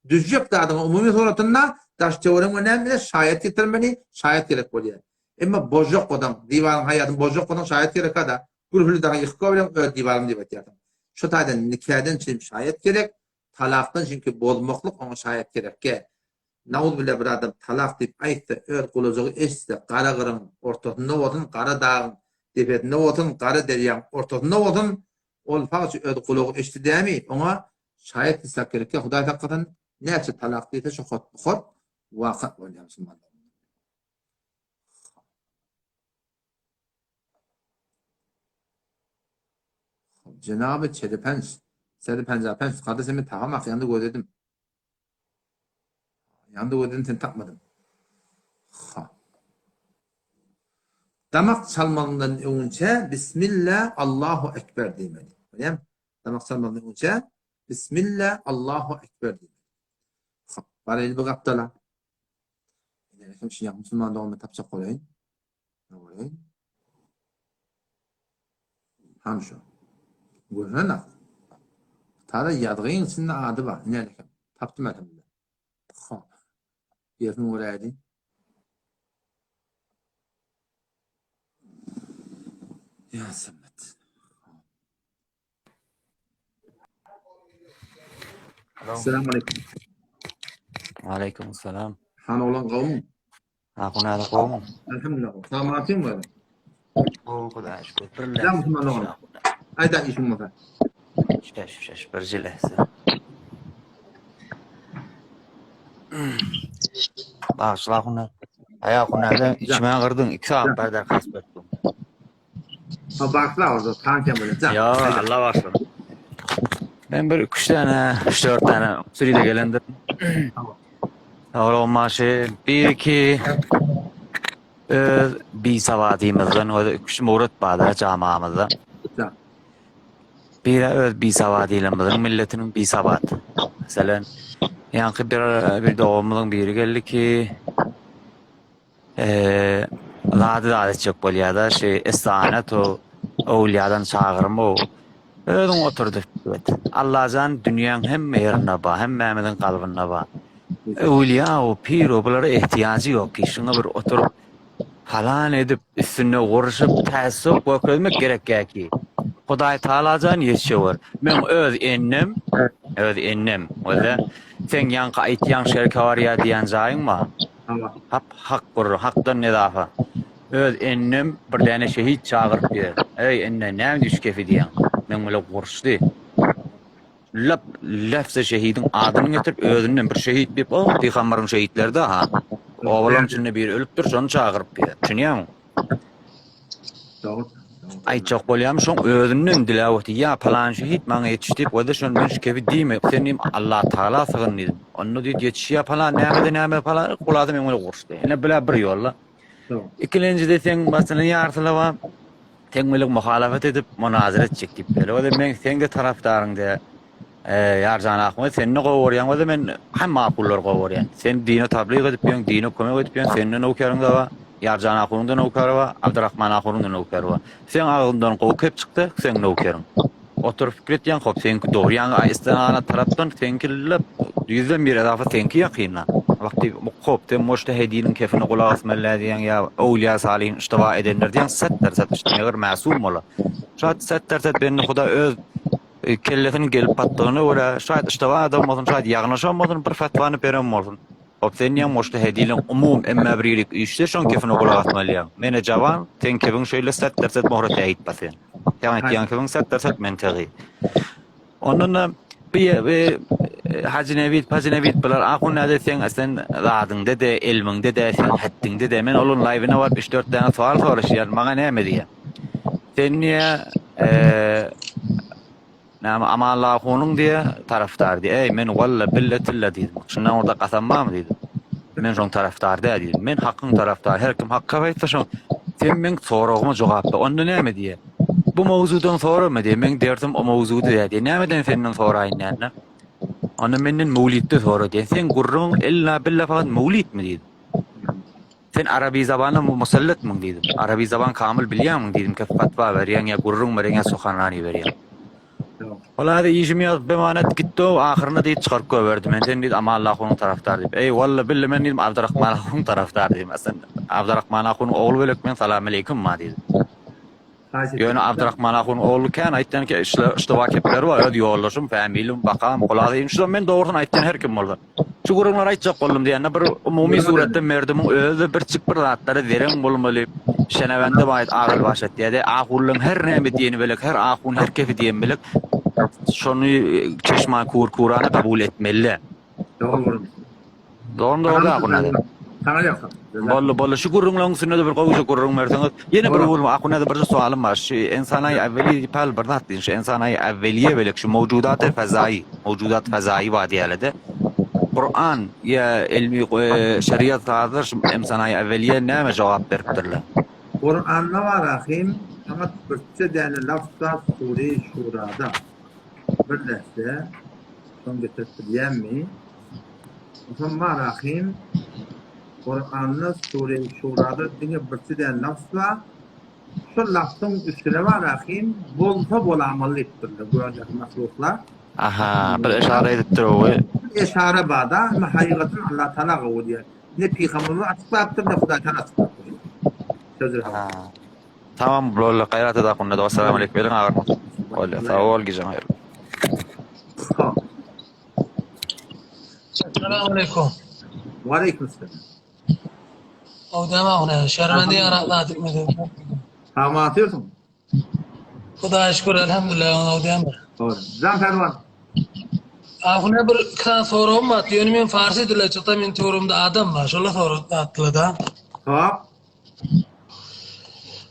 Düzjek zadyňa umumy suratynda daş-töweregiňe näme bilen şaýat getirmeli, şaýat gerek bolýar. Emma bozjak bolsaň, diwaryň haýatyny bozjak bolsaň şaýat gerek-da. Gürhüli dagy ýykyp goýberýäň, öz diwarym diýip aýtýarsyň. Şu taýdan nikadan üçin şaýat gerek, talakdan çünki bozmaklyk oňa şaýat gerekge. Nauzbilla bir adam talak diýip aýtsa, öz gulajygy eşitse, gara gyryň ortasynda bolsun, gara dagyň depesinde bolsun, gara derýaň ortasynda bolsun, ol fagçy öz gulagy eşitdi dämi, oňa şaýat hesap gerekge, Hudaý saklasyn, näçe talak diýse şo hot-bu-hot waka bolýar musulmanlar. Jenaby çelipenç, sedi penjapenç, kardeş sen men tapamak ýandy gözledim. Ýandy gözledim seni tapmadym. Ha. Damak çalmazyndan öňünçä Bismillah Allahu Ekber diýmeli. Bilýäňmi? Damak çalmazyndan öňünçä Bismillah Allahu Ekber diýmeli. Ha, baraýly bir gapdala. Ine, şu ýa musulman doganymy tapjak bolaýyn. Bolaýyn. Hany şu. Görünen Tada ýazgyň içinde ady bar. Ine eken. Tapdym elhamdülillah. Hop. Ýerini göräýdi. Ýa Samet. Assalamu aleýkum. Aleýkum salam. Han oglan gowmy? Ahun aga gowmy? Elhamdülillah. Sagmatyň bar. Gowy Hudaýa şükür. Bir Sen musulman oglan. Aýda işiň bolsa. Şeş şeş bir jilesi. Bagyşla Ahun aga. Aý Ahun aga içime gyrdyň. 2 sagat bar derkas berdim. Ha bagyşla orada tanken böyle. Ýa Allah bagyşlasyn. Men bir 3 tane, 3-4 tane süride gelendir. Tamam. Sag maşy bir iki öz bisawadymyzdan we üç murat barda jamamyzda. Biri öz bisawadylymyzyň milletiniň bisawat. Meselen, ýaňky bir bir doganymyzyň biri geldi ki, Eee, zady zat etjek bolýada şi Istanet o Öwlýadan çagyrma o. Özüň oturdy et. Allajan dünýäň hemme ýerinde ba, hemmämiziň kalbynda ba. Öwlýa o pir o bulara ehtiýajy ýok ki şuňa bir oturyp halan edip üstünde gurşup tässup görkezmek gerekýä ki. Hudaý Taalajan ýetişewer. Meň öz ennem, öz ennem, öze seň ýaňky aýtýaň şerke barýa diýen jaýyň ba. Hap hak gurr, hakdan nezafa. Öz ennem bir däne şehit çagyryp ýör. Eý, enne, näme düş kefi diýýäň? Meň bile gurşdy. Lap, lefze şehidiň adyny getirip, özünden bir şehit diýip, o, pygambaryň şehitleri-de, ha. Obalaryň içinde biri ölüpdir, şony çagyryp ýör. Düşünýäňmi? Dogry. Aýtjak bolýam şoň özünden diläp otyr. Ýa palan şehit maňa ýetiş diýip goýda şony men şu kebi diýme. Sen diýim Allah Tagala sygyn diýdim. Onda diýdi ýetişýä palan nämede näme palan hulasa meň bilen uruşdy. Ine bile bir ýolla. Ikilenjide seň başyny ýarsylaba seň bilen muhalafat edip munazara etjek diýip bele. Oda men seň de tarapdaryň diýe. Ýarjan Ahmet seni gowy görýän bolsa men hemme ahullary gowy görýän. Sen dine tablyk edip ýöň, dine kömek edip ýöň, sende nowkeriň de bar, Ýarjan ahunyň da nowkeri bar, Abdyrahman ahunyň da nowkeri bar. Seň agzyňdan gowy kep çyksa, seň nowkeriň. Oturyp pikir etýäň, hop seňki dogry ýaňy islenana tarapdan seňki lep ýüzden bir edafa seňki ýakynda. Wagty hop sen mujtehediniň kefine gulak asmaly diýýäň ýa öwlüýä salyň iştiba edenler diýýäň, setder set meger mäsum bolar. Şat setder set bende huda öz Kellesiniň gelip batdygyna görä, şaýat yştaba adam bolsun, şaýat ýagnaşan bolsun, bir fatwany beren bolsun. Hop, sen diýýäň mujtehediliň umum emme bir ýerik üýşse, şoň kefine gulak asmaly diýýäň. Menä jawan, seň kebiň şeýle set-derset mohra täýit basýan. Seň aýtýan kebiň set-derset mentegy. Ondan-da bir Hajy Nebit, Pajy Nebit bular ahun näde seň sen zadyňda-da, elmiňde-de, seň hetdiňde-de. Men olaryň laýwyna baryp üç-dört däne sowal soraşýan, maňa näme diýýär. Sen diýýä, näme Amanly ahunyň diýýä, tarapdary diýýä. Eý, men walla, billa, tilla diýdim. Şundan orda kasam barmy diýdim. Men şoň tarapdary däl diýdim. Men hakyň tarapdary. Her kim hakka aýtsa şoň. Sen meň soragyma jogap ber. Onda näme diýýä? Bu mowzudan sorama diýýä. Meň derdim o mowzuda däl diýýä. Nämeden senden soraýyn näme? Onda menden mowlidde sora diýýä. Seň gürrüňiň ella billa fakat mowlidmi diýdim. Sen arabi zabana musallatmyň diýdim. Arabi zaban kamyl bilýäňmiň diýdim ki fatwa berýäň ýa gürrüň berýäň ýa suhanrani berýäň. Ol hadi işimi ýazyp bemanet gitdi o ahyrynda diýip çykaryp goýberdi. Men sen diýdi Amanly ahunyň tarapdary diýip. Eý walla billa men diýdim Abdyrahman ahunyň tarapdary diýdim. Sen Abdyrahman ahunyň ogly belek men salam aleýkum ma diýdim. Ýöne Abdyrahman ahunyň ogly kän aýtýan ki işle kepleri bar öz ýoldaşym fämilim bakam hulasaýyn şulam men dogrusyny aýtýan her kim bolsa. Şu gürrüňleri aýtjak boldum diýende bir umumy suratda merdimiň özi birçik bir zatlara zereň bolmaly. Şenebende baýt agyl baş etýärdi. Ahunlaryň her näme diýeni belek, her ahun her kesi diýen belek. Şony çeşma kur kurana kabul etmeli. Dogry gürrüň. Dogry dogry ahun aga. Saňa ýakyn. Boldy boldy şu gürrüňleriň üstünde-de bir gowuja gürrüň berseňiz. Ýene bir gürrüň ahun aga birje sowalym bar. Şu ensanaýy äwweliýe diýip häli bir zat diýin. Şu ensanaýy äwweliýe belek şu mowjudaty fezaýy, mowjudat fezaýy bar diýýärler-de. Kuran ýa ilmi şeriat sazlar şu ensanaýy äwweliýe näme jogap beripdirler? Kuranda bar ahym, saňa birçe däne lafz bar sure şurada. Bir lähze şony getirip bilýänmi? Onsoň bar ahym, Kuranda sure şurada diňe birçe däne lafz bar. Şol lafzyň üstüne bar ahym, bolsa bolamaly diýipdirler göndäki mahluklar. Aha, bir yşara edipdir owy. Bir yşara bar-da, indi hakykatyny Allah Taala gowy bilýär. Ne pygamberimiz açyklapdyr, ne Hudaý Taala açyklapdyr. Sözler. Tamam boldy gaýrat et ahun Assalamu aleýkum eliň agyrmasyn. Bolýa sag bol gijeň haýyrly. Hop. Esselamu aleýkum. Ve aleýkum selam. Gowdam ahuna, şermende ýaratlar etmedi. Tamam atıyorsun. Hudaýa şükür, elhamdülillah, gowdam. Doğru. Can Pehlivan. Ahuna bir iki sany soragym bar. Ýöne men farsy dile çykda men töweregimde adam bar. Şolar sorag atdylar da. Tamam.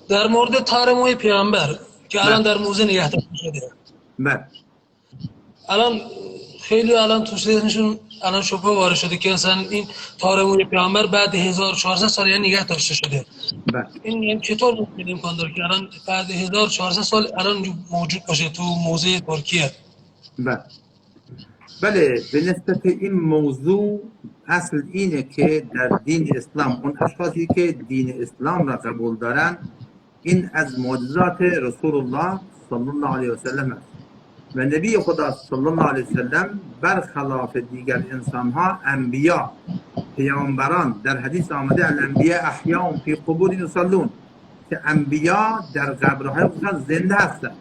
Der morde Tarım Peygamber. Ki alan der muze nigah Ben. الان خیلی الان تو ذهنشون الان شبهه وارد شده که مثلا این تار پیامبر بعد 1400 سال یعنی نگه داشته شده بله. این یعنی چطور ممکن امکان داره که الان بعد 1400 سال الان موجود باشه تو موزه ترکیه بله بله به نسبت این موضوع اصل اینه که در دین اسلام اون اشخاصی که دین اسلام را قبول دارن این از معجزات رسول الله صلی الله علیه و سلم است و نبی خدا صلی الله علیه و سلم برخلاف دیگر انسان ها انبیا پیامبران در حدیث آمده الانبیا احیاء فی قبور یصلون که انبیا در قبرهای خودشان زنده هستند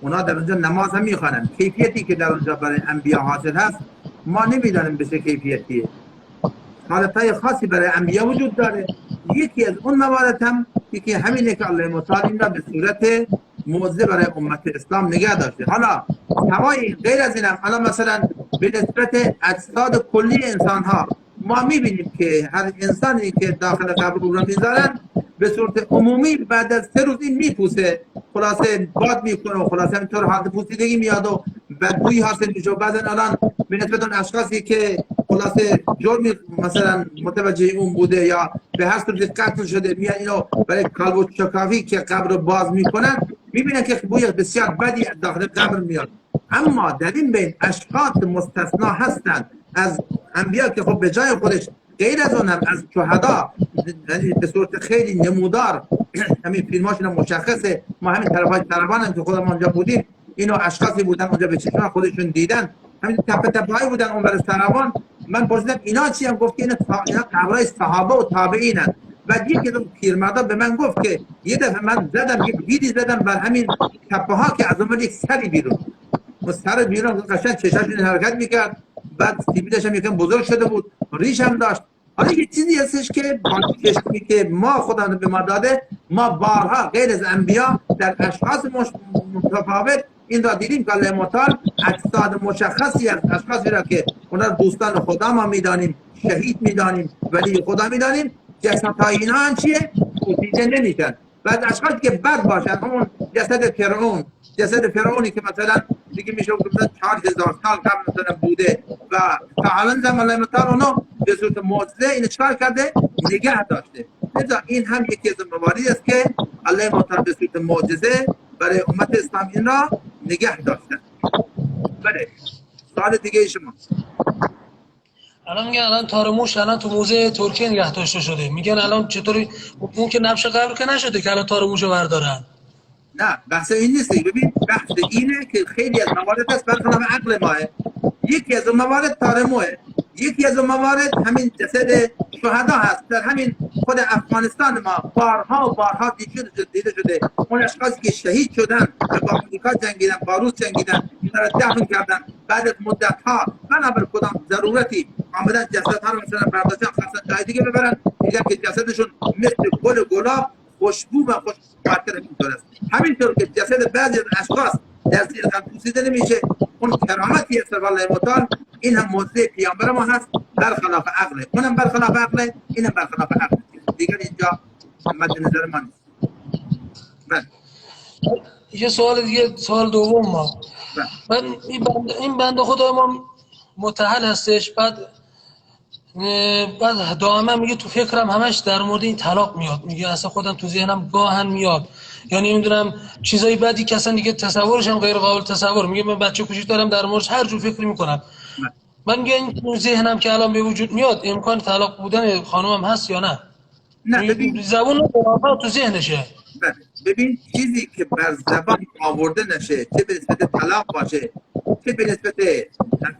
اونا در اونجا نماز هم میخوانند کیفیتی که در اونجا برای انبیا حاصل هست ما نمیدانیم به چه کیفیتیه حالتهای خاصی برای انبیا وجود داره یکی از اون موارد هم یکی همینه که الله متعال این را به صورت معجزه برای امت اسلام نگه داشته حالا هوای غیر از اینم حالا مثلا به نسبت اجساد کلی انسان ها ما میبینیم که هر انسانی که داخل قبر او را میذارن به صورت عمومی بعد از سه روز این میپوسه خلاصه باد میکنه و خلاصه همینطور حالت پوسیدگی میاد و بدبویی حاصل میشه و بعضا الان به نسبت اون اشخاصی که خلاصه جرمی مثلا متوجه اون بوده یا به هر صورت قتل شده میان اینو برای کالبد شکافی که قبر رو باز میکنن میبینن که بوی بسیار بدی از داخل قبر میاد اما در این بین اشخاص مستثنا هستند از انبیا که خب به جای خودش غیر از اون هم از شهدا یعنی به صورت خیلی نمودار همین فیلماشون هم مشخصه ما همین طرفای طرفان هم که خودمون اونجا بودیم اینو اشخاصی بودن اونجا به چشم خودشون دیدن همین تپه تپه بودن اون برای سراوان من پرسیدم اینا چی هم گفت که اینا اینا قبرای صحابه و تابعینن و یکی از اون پیرمردا به من گفت که یه دفعه من زدم یک بیدی زدم بر همین تپه ها که از اون یک سری بیرون و سر بیرون قشنگ چشاشون حرکت میکرد بعد سیبیلش هم یکم بزرگ شده بود ریش هم داشت حالا یه چیزی هستش که با چشمی که ما خدا به ما داده ما بارها غیر از انبیا در اشخاص متفاوت این را دیدیم که الله متعال اجساد مشخصی از اشخاصی را که اونا دوستان خدا ما میدانیم شهید میدانیم ولی خدا میدانیم جسدهای اینا هم چیه؟ پوسیده نمیشن بعد اشخاصی که بد باشن همون جسد فرعون جسد فرعونی که مثلا دیگه میشه گفت مثلا 4000 سال قبل مثلا بوده و تا الان زمان الله متعال اونو به صورت معجزه اینو چکار کرده نگه داشته لذا این هم یکی از مواردی است که الله متعال به صورت معجزه برای امت اسلام این را نگه داشته بله سوال دیگه شما الان میگن الان تار موش الان تو موزه ترکیه نگه داشته شده میگن الان چطوری اون که نبش قبر که نشده که الان تار موشو بردارن نه بحث این نیست ببین بحث اینه که خیلی از موارد هست برخلاف عقل ماه یکی از اون موارد تار موه یکی از اون موارد همین جسد شهدا هست در همین خود افغانستان ما بارها و بارها دیده شده دیده شده اون اشخاصی که شهید شدن و با آمریکا جنگیدن با روس جنگیدن اینا را دفن کردن بعد از مدت ها بنابر کدام ضرورتی آمدن جسد ها رو مثلا برداشتن خواستن جای دیگه ببرن دیدن که جسدشون مثل گل گلاب خوشبو و خوش معطر اینطور است همینطور که جسد بعضی از اشخاص در زیر غم پوسیده نمیشه اون کرامتی است والله متعال این هم موضع پیامبر ما هست برخلاف عقله اونم برخلاف عقله اینم برخلاف عقله دیگر اینجا مد نظر ما نیست بله یه سوال دیگه سوال دوم ما بله. من این بند این بنده خدا ما متحل هستش بعد بعد دائما میگه تو فکرم همش در مورد این طلاق میاد میگه اصلا خودم تو ذهنم گاهن میاد یعنی نمیدونم چیزای بدی که اصلا دیگه تصورش هم غیر قابل تصور میگه من بچه کوچیک دارم در موردش هر جور فکر میکنم من میگه این تو ذهنم که الان به وجود میاد امکان طلاق بودن خانومم هست یا نه نه ببین زبون تو ذهنشه بله. ببین چیزی که بر زبان آورده نشه چه به نسبت طلاق باشه چه به نسبت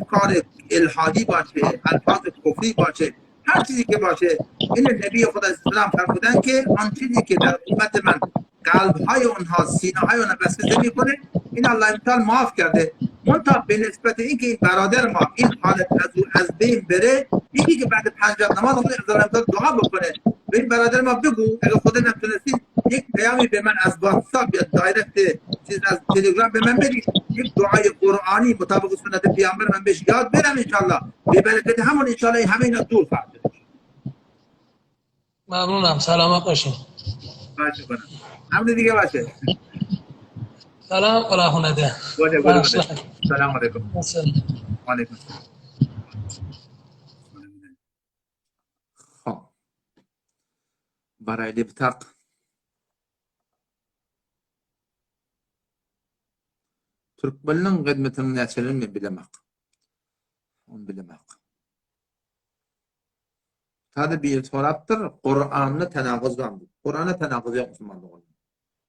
افکار الحادی باشه الفاظ کفری باشه هر چیزی که باشه این نبی خدا اسلام فرمودن که آن چیزی که در امت من قلب های اونها سینه های اونها وسوسه میکنه این الله متعال معاف کرده. منتها به نسبت اینکه این برادر ما این حالت از او از بین بره یکی که بعد پنج وقت نماز خود از دعا بکنه به این برادر ما بگو اگه خود نتونستی یک پیامی به من از واتساپ یا دایرکت چیز از تلگرام به من بدید یک دعای قرآنی مطابق سنت پیامبر من بهش یاد بدم انشالله به برکت همون انشالله همه اینا دور خواهد شد ممنونم سلامت باشین خواهش می‌کنم. همون دیگه باشه سلام خدا خونده باشه باشه. سلام علیکم و علیکم السلام. خب برای لبتاق Türkmenleň gyzmatynyň näçelerini men bilemak. Ony bilemak. Sada biri sorapdyr, Kuranda tenaguz barmy diýip. Kuranda tenaguz ýok musulman doganlar.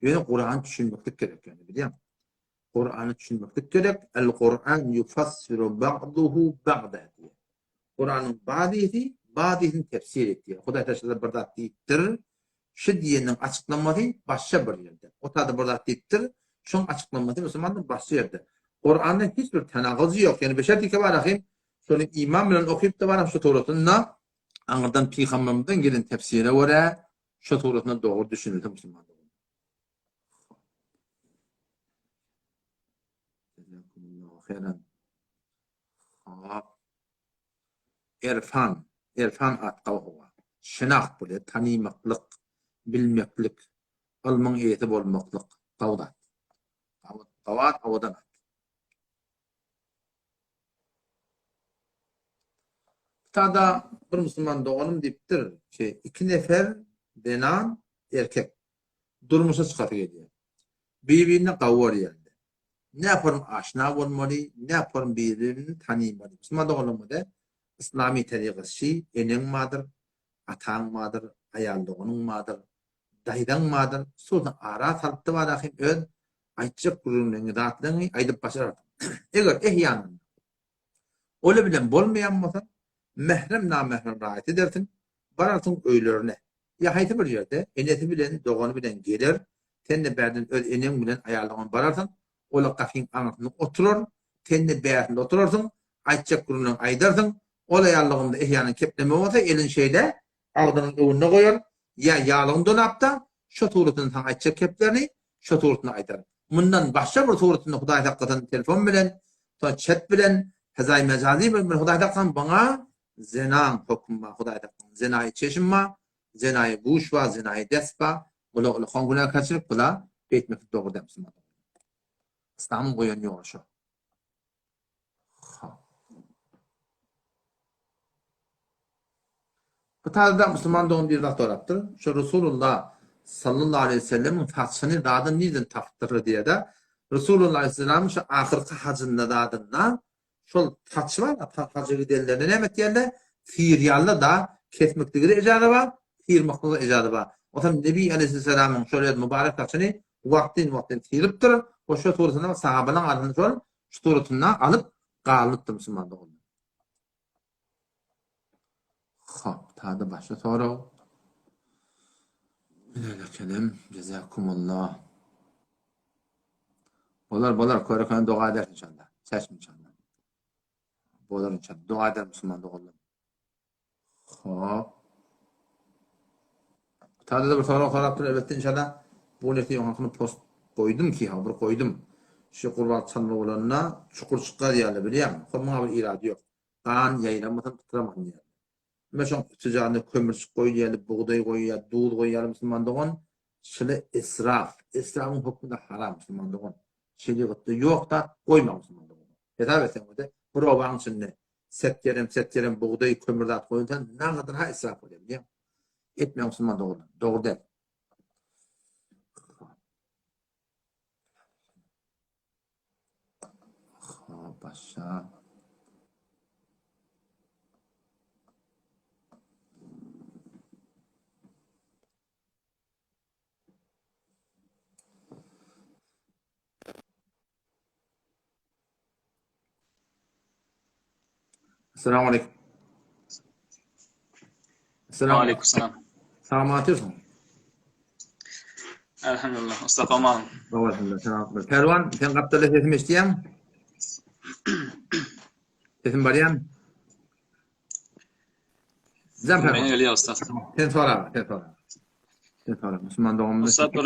Ýöne Kurany düşünmeklik gerek ýöne bilýäňmi? Kurany düşünmeklik gerek. El Kur'an yufassiru ba'duhu ba'da diýýär. Kuranyň bazysy bazysyny tefsir etýär. Hudaý taşlada bir zat diýipdir. Şu diýeniň açyklamasy başga bir ýerde. O tada bir zat diýipdir. Şoň açyklamasy musulmanlar başga ýerde. Kuranda hiç bir tenaguz ýok. Ýöne beşer dike bar ahim. Şony iman bilen okyp-da baram şu suratynda aňyrdan pygambermizden gelen tefsire görä şu suratynda dogry düşünilse musulman dogan. Jazakumullahu hayran. Hop. Erfan, Erfan at gawy. Şenaht bolýar, tanymaklyk, bilmeklik, ylmyň eýesi bolmaklyk gawy zat. Gawy at, owadan at. Tada bir musulman doganym diýipdir ki, iki nefer zenan, erkek durmuşa çykasy gelýär. Bir-birini gawy görýärler. Näporym aşna bolmaly, näporym bir-birini tanymaly. Musulman doganlarymyzda yslamy tebigaty şi, eneň bardyr, ataň bardyr, aýal doganyň bardyr, daýzaň bardyr, şony ara salypda bar ahim öz aýtjak gürrüňleriňi, zatlaryňy aýdyp başararsyň. Eger ehýanynda ola bilen bolmaýan bolsa, mährem namährem raýat edersiň, bararsyň öýlerine. Ýa haýsy bir ýerde enesi bilen, dogany bilen geler, sen-de bärden öz eneň bilen, aýal doganyň bararsyň, ola gapyň aňyrsynda oturar, sen-de bärsinde oturarsyň, aýtjak gürrüňleriňi aýdarsyň, ol aýal doganda ehýanyn kepleme bolsa, elini şeýle agzynyň öňünde goýar, ýa ýaglygyny dolap-da, şo suratynda saňa aýtjak geplerini şo suratynda aýdar. Mundan başga bir suratynda Hudaý saklasyn telefon bilen, soň çet bilen, fezaý mejazy bilen Hudaý saklasyn buňa zenaň hökümi bar Hudaý saklasyn. Zenaýy çeşim bar, zenaýy guş bar, zenaýy dest bar. Bula ullakan günäkärçilik, bula beýtmeklik dogry däl musulman. Yslamyň goýan ýoly şo. Bu taýda musulman dogan bir zat sorapdyr. Şu Resulullah sallallahu aleyhi ve sellemiň saçyny zadyny nirden tapypdyrlar diýýär-de. Resulullah aleyhisselamyň şu ahyrky hajynda zadynda şol saçy bar, haja gidenlerinde näme etýärler? Syrýarlar-da, kesmeklige-de ejaza bar, syrmaklyga ejaza bar. Onsoň Nebi aleyhisselamyň şol öz mübarek saçyny wagtyn-wagtyn syrypdyr we şo suratyny sahabalaryň arasynda şol şu suratynda alyp galypdyr musulman doganlar. Hop, tada başga sorag. Bilekelim, jazakumullah. Bolar, bolar, körekene doga edersin inşallah. Çeşm inşallah. Bolar inşallah. Doga eder musulman doganlar. Hop. Tada bir sorag sorapdyr elbetde inşallah. Bu nesi ýoňakyny post goýdum ki, ha bir goýdum. Şu gurban çalma bolanda çukur çykar ýaly bilýäňmi? Hop muňa bir irady ýok. Gan ýaýramasyn, pytramasyn diýýär. Ime şoň üstüjagynda kömürçik goýulýar, bugdaý goýulýar, duz goýulýar musulman dogan. Şile israf. Israfyň hökmünde haram musulman dogan. Şerigatda ýok zat goýma musulman dogan. Hesap etseň bir bir obaň içinde Set ýerem, set ýerem bugdaý, kömür zat goýulsa, naňydyr-ha israf bolýar, bilýäňmi? Etmäň musulman doganlar, dogry däl. Hop, başga. Assalamu alaikum. Assalamu alaikum salam. Salamat ýörsiň. Elhamdülillah. Mustafa aman. Elhamdülillah. Salam. Pälwan, sen gapdalda sesimi eşidýäňmi? Sesim barýarmy? Sen Men gelýär ussat. Sen sora, sen sora. Sen sora. Musulman doganymyz. Ussat bir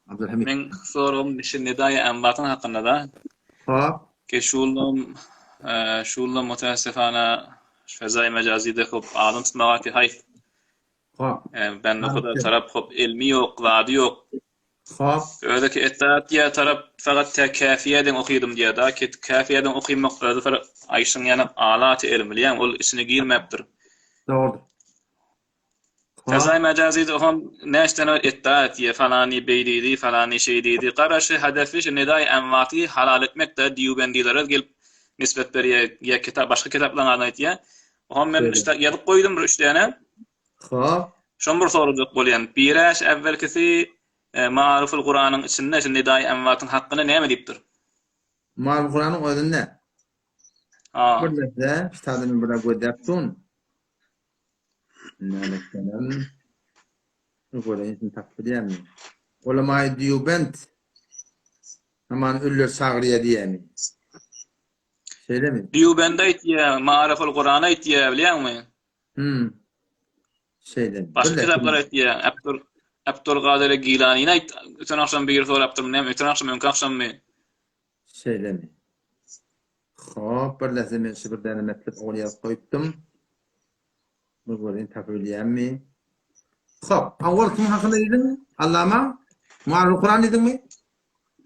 Abdülhamid. Men soragym şu Nedaýa Emwatyň hakynda da. Hop. Ki şulam şulam mutaassifana fezaý mejazide hop adam tutmaga ki haýf. Hop. Bende huda tarap hop ilmi ýok, zady ýok. Hop. Özeki etdat diýä tarap fakat tä käfiýeden okydym diýä da ki käfiýeden okymak özi bir aýşyň ýany alaty elm bilýäň ol içine girmäpdir. Dogrudyr. Fezaý mejazide ohm näçe däne etdat diýä falany beý diýdi, falany şeý diýdi. Gara şu hedefi şu nedaý emwaty halal etmek da diýubendilere gelip nisbet berýä ýa kitap başga kitaplaryň adyny aýtýa. Ohm men işte ýazyp goýdum bir üç däne. Hop. Şony bir sorajak bolýan. Birä şu äwwelkisi Maariful Kuranyň içinde şu Nedaýy Emwatyň hakynda näme diýipdir? Maariful Kuranyň özünde. Ha. Bir lehze, şu taýda men biraz gözläp durun. Näme Göreýin şuny tapyp bilýärmi? Ulamaýy Dýubent Aman ölüler çagyrýar diýýärmi? Şeýlemi? Dýubende aýtýar, Maariful Kurany aýtýar, bilýäňmi? Hmm. Şeýle. Başga kitaplar aýtýar. Abdul Abdulgadyr Gilanyny aýt. Öten agşam biri sorapdyr, näme öten agşam, öňki agşammy? Şeýlemi? Hop, bir lehze men şu bir däne metlep ol ýazyp goýupdym. Bir göreyim tapyp bilýänmi? Hop, awal kim hakynda diýdiň? Allama? Maariful Kuran diýdiňmi?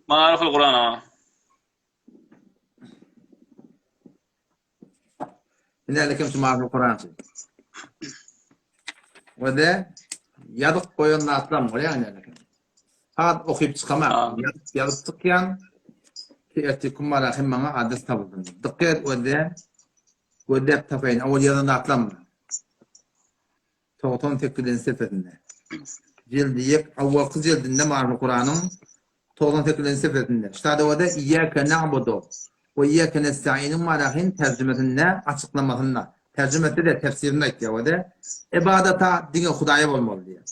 Maariful Kuran, ha. Ine kim şu Maariful Kurançy. We de ýazyp goýan zatlam bolýar ine kim. Hat okyp çykama, ýazyp ýazyp çykýan. Ki ertir kim bar hem maňa adres tapyldym. Dikkat we de gözläp tapaýyn. Awal ýazan zatlam. 98-nji sefesinde. Jildi ýek awalky jildinde Maariful Kuranyň 98-nji sefesinde. Ştada Iyyake na'budu we iyyake nesta'iniň marahin terjimesinde açyklamasynda terjimesi de tefsirinde aýtýar we de ibadata diňe Hudaýa bolmaly diýýär.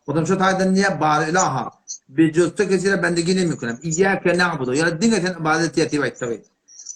Odan şu taýdan diýýär bar ilaha bi jüzte kesire bendegi ne mümkin. Iyyake na'budu ýa diňe sen ibadet etýär diýip aýtdy.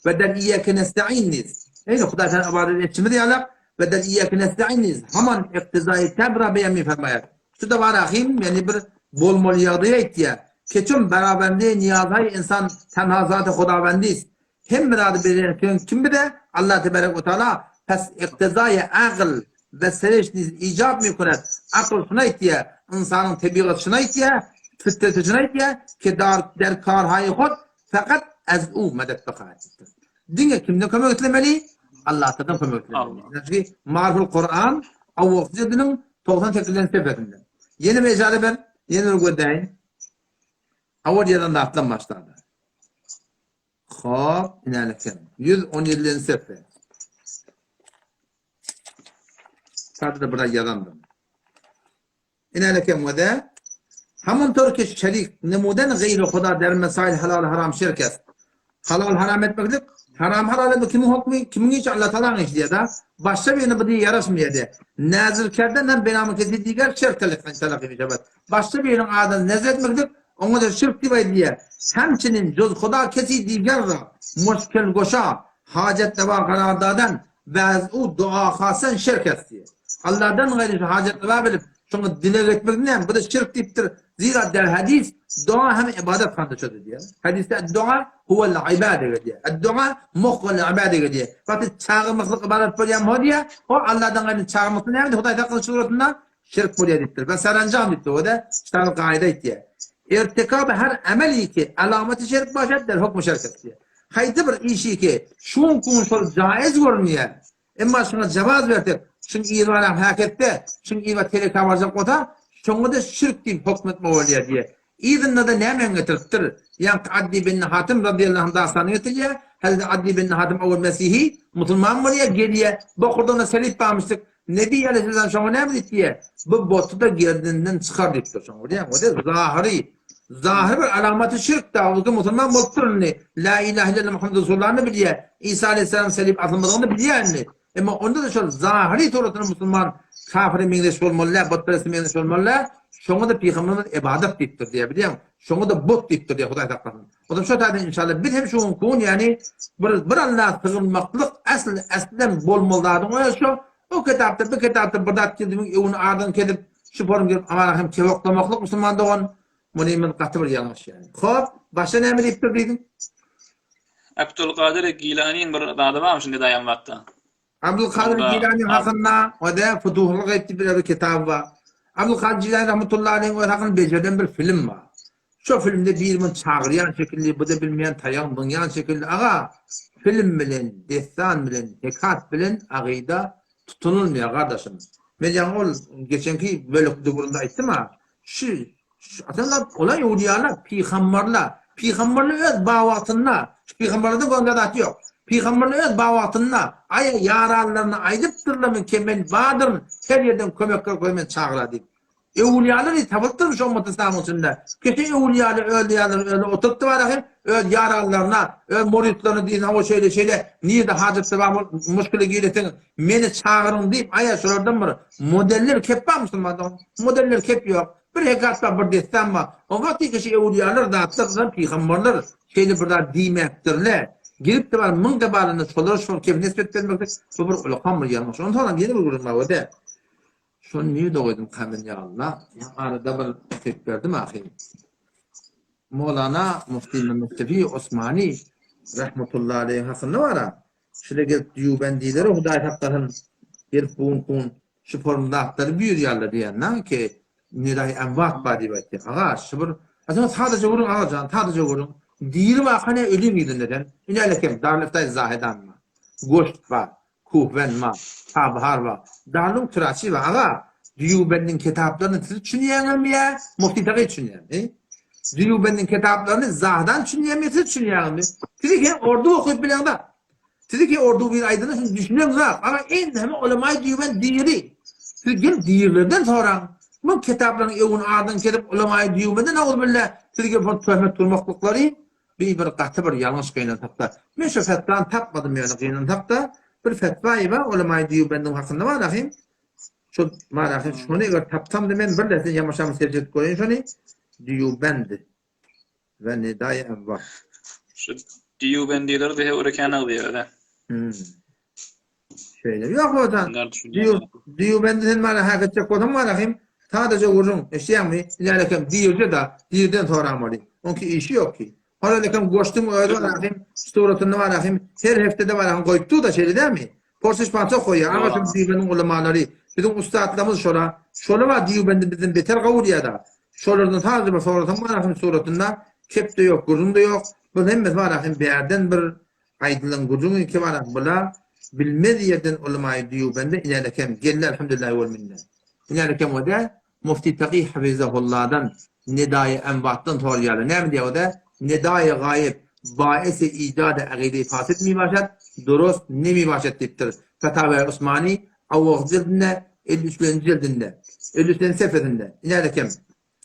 We der iyyake nesta'in diýip. Eý Hudaý sen ibadet etjimiz ýalak we der iyyake nesta'in diýip. Haman iqtizaýy tebra beýan mi fermaýar. Şu da bar ahim, ýagny bir bolmaly ýagdaýy aýtýar. Keçüm berabendi niýazhaý insan tenha zat-y Hudawendist. Hemme zady berýän kim bize? Allah tebarek we taala. Pes iktizaýy agyl we sereş niz ijap mikunet. Akyl şuny aýtýar, ynsanyň tebigaty şuny aýtýar, fitreti şuny aýtýar ki dar der karhaýy hud fakat ez u medet bikaýat diýipdir. Diňe kimden kömek islemeli? Allahdan kömek islemeli. Çünki Marful Kuran awwalky jildiniň 98-nji sefesinde. Ýene bir ejaza ber, ýene bir gözläýin. Awal ýazan zatdan başlady. Hop, inälik 117-nji sefe. Sadece bir ýazandym. Inälik hem de Hamun törki şerik nemuden gayri Huda der mesail halal haram şirk est. Halal haram etmeklik, haram halal etmek kimin hukmy, kimin işi Allah Taala'nın işi diýär da. Başga birine bu diýe ýaraşmaýar diýär. Nazir kerden hem benamı kesi diger şirk telakki şebat. Başga biriniň adyny nezr etmeklik oňa da şirk diýip aýdylýar. Hemçinin juz Huda kesi diger ra muşkil goşa hacet reva karar dadan we ez u dua hasen şirk est diýär. Allahdan gaýry şu hacet reva bilip şoňa dileg etmek näme? Bu da şirk diýipdir. Zira der hadis dua hem ibadet handa şöyle diýär. Hadisde dua huwel ibade diýär. Dua muhwel ibade diýär. Wagty çagyrmaklyk ibadet bolýar mo diýär. O Allahdan gaýry çagyrmaklyk näme? Hudaý saklasyn suratynda şirk bolýar diýipdir. We saranjam diýipdir. O da ştaly gaýda aýtýar. Irtikab her ameli ki alamaty şirk başat der hukmu şirk diýär. Haýsy bir işi ki şuň kun şol jaiz görünýär. Emma şuňa jawaz bersek, şuň yzbaram häketde, şuň yzba teleka barjak bolsa, şoňa-da şirk diýip hokm etme bolýar diýýär. Yzynda-da nämäni getiripdir? Ýaňky Addi ibn Hatim radyýallahu anh dastanyny getirýär. Hezreti Addi ibn Hatim owal mesihi, musulman bolýar, gelýär. Bokurdagyna selip barmyşdyk. Nebi aleýhissalam şoňa näme diýip diýýär? Bu boty-da gerdeninden çykar diýipdir şoňa. Bilýäňmi? O-da zahyry. Zahyry bir alamaty şirk da, o musulman bolupdyr indi. La ilahe illallah Muhammed Resulullahny bilýär. Isa aleýhissalam selip asylmadygyny bilýär indi. Emma onda-da şol zahyry suratyna musulman kafire meňzeş bolmaly däl, butpereste meňzeş bolmaly däl. Şoňa-da pygamberimiz ybadat diýipdir diýýär, bilýäňmi? Şoňa-da but diýipdir diýýär, Hudaý saklasyn. Onsoň şo taýdan inşallah biz hem şu günki gün ýagny bir bir Allaha sygynmaklyk asl aslem bolmaly zadyň özi şo. O kitapda bu kitapda bir zat diýdimiň öwüni ardyny kesip şu forum gelip aman hem kebaklamaklyk musulman dogan muny men gaty bir ýalňyş ýagny. Hop, başga näme diýipdir diýdiň? Abdulkadyr Gilanyň bir zady barmy şunda daýan wagtda? Abdulkadyr Gilani hakynda o-da Futuhul Gaýb diýip bir kitaby bar. Abdulkadyr Gilani rahmetullahi aleýhiň özi hakynda bejerilen bir film bar. Şo filmde biri muny çagyrýan şekilli, bu-da bilmeýän taýagyny zyňýan şekilli. Aga, film bilen, dessan bilen, hekat bilen agyda tutunylmaýar gardaşym. Men ýaňy ol geçenki bölekde gürrüňde aýtdym-a, şu Aslynda olar öwlüýalar, pygamberler. Pygamberler öz ba wagtynda, şu pygamberlerden göründe zat ýok. Pygamberler öz ba wagtynda aý ýaranlaryna aýdypdyrlar men kim men badyryn, her ýerden kömek gerek bolsa meni çagyra diýip. Öwlüýalar diýip tapylypdyrmy şu ümmet yslamyň içinde? Kese öwlüýalar öwlüýalar öyle oturypdy bar hem öz ýaranlaryna, öz muritlerine diýsin hawa şeýle şeýle nirde hajatda bar muşkile giresiň meni çagyryň diýip aýa şolardan bir modeller kep bar musulmanda modeller kep ýok. Bir hekat bar, bir dessan bar. O wagt kişi öwlüýalar zatlar bilen pygamberler şeýle bir zat diýmäpdirler. Gelip-de bar müň debalynda şolara şol kep nisbet bermeklik bu bir ulkan bir ýalňyş. Onsoň hem ýene bir gürrüň bar o-da. Şony nirde goýdum kamen ýalyna? Ýa arada bir ses berdim ahy. Molana Mufti Mehmet Sefi Osmani rahmetullahi aleýhi hakynda bar-a. Şile gelip dýubendilere Hudaý saklasyn gelip bu gün şu form zatlary buýurýarlar diýýän ki Nidaý emwat bar diýip aýtýar. Aga şu bir Aslynda sadaja görüň aga jan, sadaja görüň. Diri waka ne ölüň ýüzünde sen. Ine kem Darliftaý Zahedan bar. Goşt bar. Kuhwen bar. Çabahar bar. Darlyň Turaçy bar. Aga Dýubendiň kitaplaryny siz düşünýäňizmi ýa Mufti Tagy düşünýärmi? Dýubendiň kitaplaryny Zahedan düşünýärmi siz düşünýäňizmi? Siz hem ordu okyp bileňzok. Siziki ordu bir aýdanda siz düşüneňzok. Aga ençeme ulemaý diýen diri. Siz gelip dirilerden soraň. Bu kitaplaryň öwün ardyny kesip ulemaý diýmeden auzubilla sizge bir töhmet urmaklyklary bir bir gaty bir ýalňyş gynansakda. Men şu fetwany tapmadym ýöne gynansakda bir fetwa bar ulemaý diýbendiň hakynda bar ahym. Şu bar ahym şony eger tapsamda men bir de ýamaşamy serjet goýun şony diýubend. We nidaýy emwat. Şu diýubendiler de örekän agzýar da. Hmm. Şeýle. Ýok bolsa. Diýubendi sen bana hak etjek bolsaň bana hem sadaja gürrüň. Eşidýäňmi? Ýaly hem diýilje da diýilden soramaly. Onki işi ýok ki. Hol hem goşduň özi bana hem suratynda bana hem her heftede bana hem goýupdy da şeýle dämi? Porsiş pançok goýýar. Aga şu diýibeniň ulamalary, biziň ussatlarymyz şola. Şola bar diýibendi bizden beter gowurýar-da. Şolardan sadece bir sorasaň bar ahim suratynda kep-de ýok, gürrüň-de ýok. Bu hemmesi bar ahim bärden bir aýdylan gürrüň ki bar ahim bula bilmez ýerden ulamaýy diýibende inälekem geldi elhamdülillahi wel minne. Inälekem o-da Mufti Taky Hafizahulladan Nedaýy Emwatdan soraýarlar. Näme diýýär o-da? Nedaýy gaýyp baesi ijady agydy fasid mibaşat, durust nemibaşat diýipdir. Fetawaýy Usmani awwalky jildinde, 53-nji jildinde, 53-nji sefesinde. Inälekem.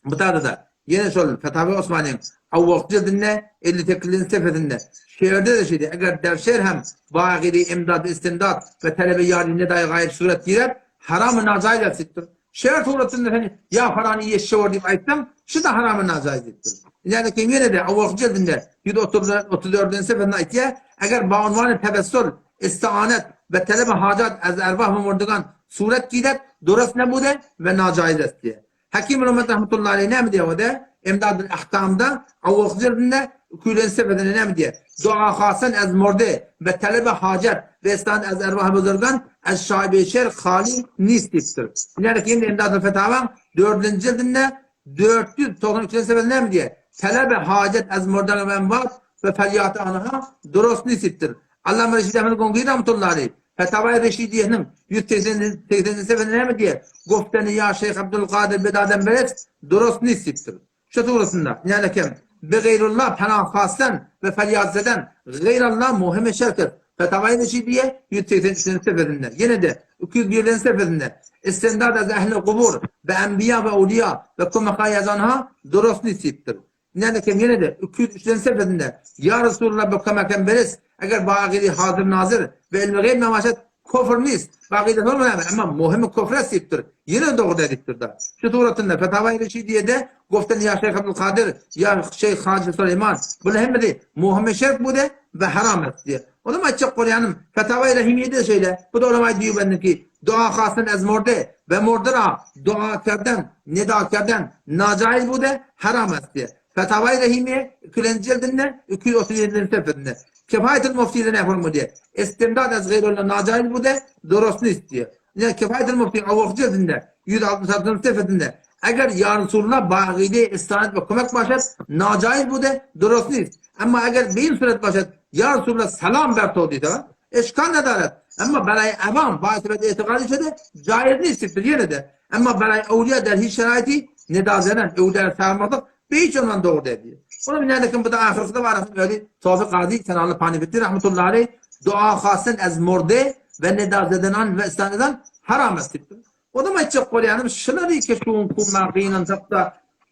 Bu taýda-da ýene şol Fetawaýy Osmanyň awwalky jildinde, 58-nji sefesinde. Şu ýerde-de şeýle, eger der şer hem bagyry emdad istimdad we talebe ýary nedaýy gaýyp surat girer, haramy najaýyz diýipdir. Şer suratynda sen ýa falany ýeşşe bor diýip aýtsaň, şu-da haramy najaýyz diýipdir. Ine-de keyin ýene-de awalky jildinde 134-nji sefesinde aýtýar, Eger baunwany tebessül, istianet we talebe hajat az erwah we murdigan surat girer, durust nebude we najaýyz est diýýär. Hakim Muhammet rahmetullahi aleýh näme diýýär o-da? Emdadul Ahkamda awalky jildinde 250-nji sefesinde näme diýýär? Dua hasan az murde we talebe hajat we istianet az erwah buzurgan az şaýbe şer hali nist diýipdir. Ine keyin Emdadul Fetawaň 4-nji jildinde 493-nji sefesinde näme diýýär? Talebe hajat az murdan we emwat we feryat anha durust nist diýipdir. Allama Reşid Ahmed Gongi rahmetullahi aleýh Fetawaýy Reşidiýesiniň 180-nji sefesinde näme diýýär? Gofteni ýa Şeýh Abdulkadyr bedadem beres durust nist diýipdir. Şu surasynda, näme kem, Bi geýrullah penah hasten we ferýat zeden geýrallah muhime şertir. Fetawaýy Reşidiýe 183-nji sefesinde, ýene-de 201-nji sefesinde, Istendad ez ehli gubur be enbiýa we ewliýa we kömeka ýazanha durust nist diýipdir. Näme kem ýene-de 203-nji sefesinde, Ýa Resulullah be kömekem beres, eger bagyry hazir nazir we ilmi geýb namaşat. Kofr nist. Bagyda bolma näme? Emma muhimi kofr est diýipdir. Ýene dogry däl diýipdir-de. Şu suratynda Fetawai Reşidiýede goften ýa Şeýh Abdulkadyr, ýa Şeýh Hajy Süleýman. Bular hemmesi muhimi şirk bude we haram est diýýär. Onam aýtjak bolýanym, Fetawai Rahimiýede şeýle. Bu da ulama Diýubendiki. Dua hasen ez morde we morde ra dua kerden, nida kerden najaiz bude, haram est diýýär. Fetawai Rahimiýe ikilenji jildinde 237-nji sefesinde. Kifaýetul Muftide näme hormady? Istimdad ez gaýrullah najaiz bude, durust nist diýýär. Ine Kifaýetul Muftiň owalky jildinde 166-njy sefesinde Eger ýa Resulullah ba agyde istanet we kömek başat, najaiz bude, durust nist. Emma eger beýin suret başat, ýa Resulullah salam ber to diýse, eşkal nedaret. Emma beraý awam ba isbet itiqad işede jaiz nist diýipdir ýene-de. Emma beraý awliýa der hiç şeraýti nida zenen, öwlüýäni çagyrmaklyk Beýik ondan dogry däl diýýär. Olam nädekin bu-da ahyrky-da barasyň özi Towfik Gazy Senally Panifetdi rahmetullahi aleýh dua hasen ez murde we neda zedenan we istanedan haram est diýipdir. Onam aýtjak bolýanym şulary ki şu günki gün gynansak-da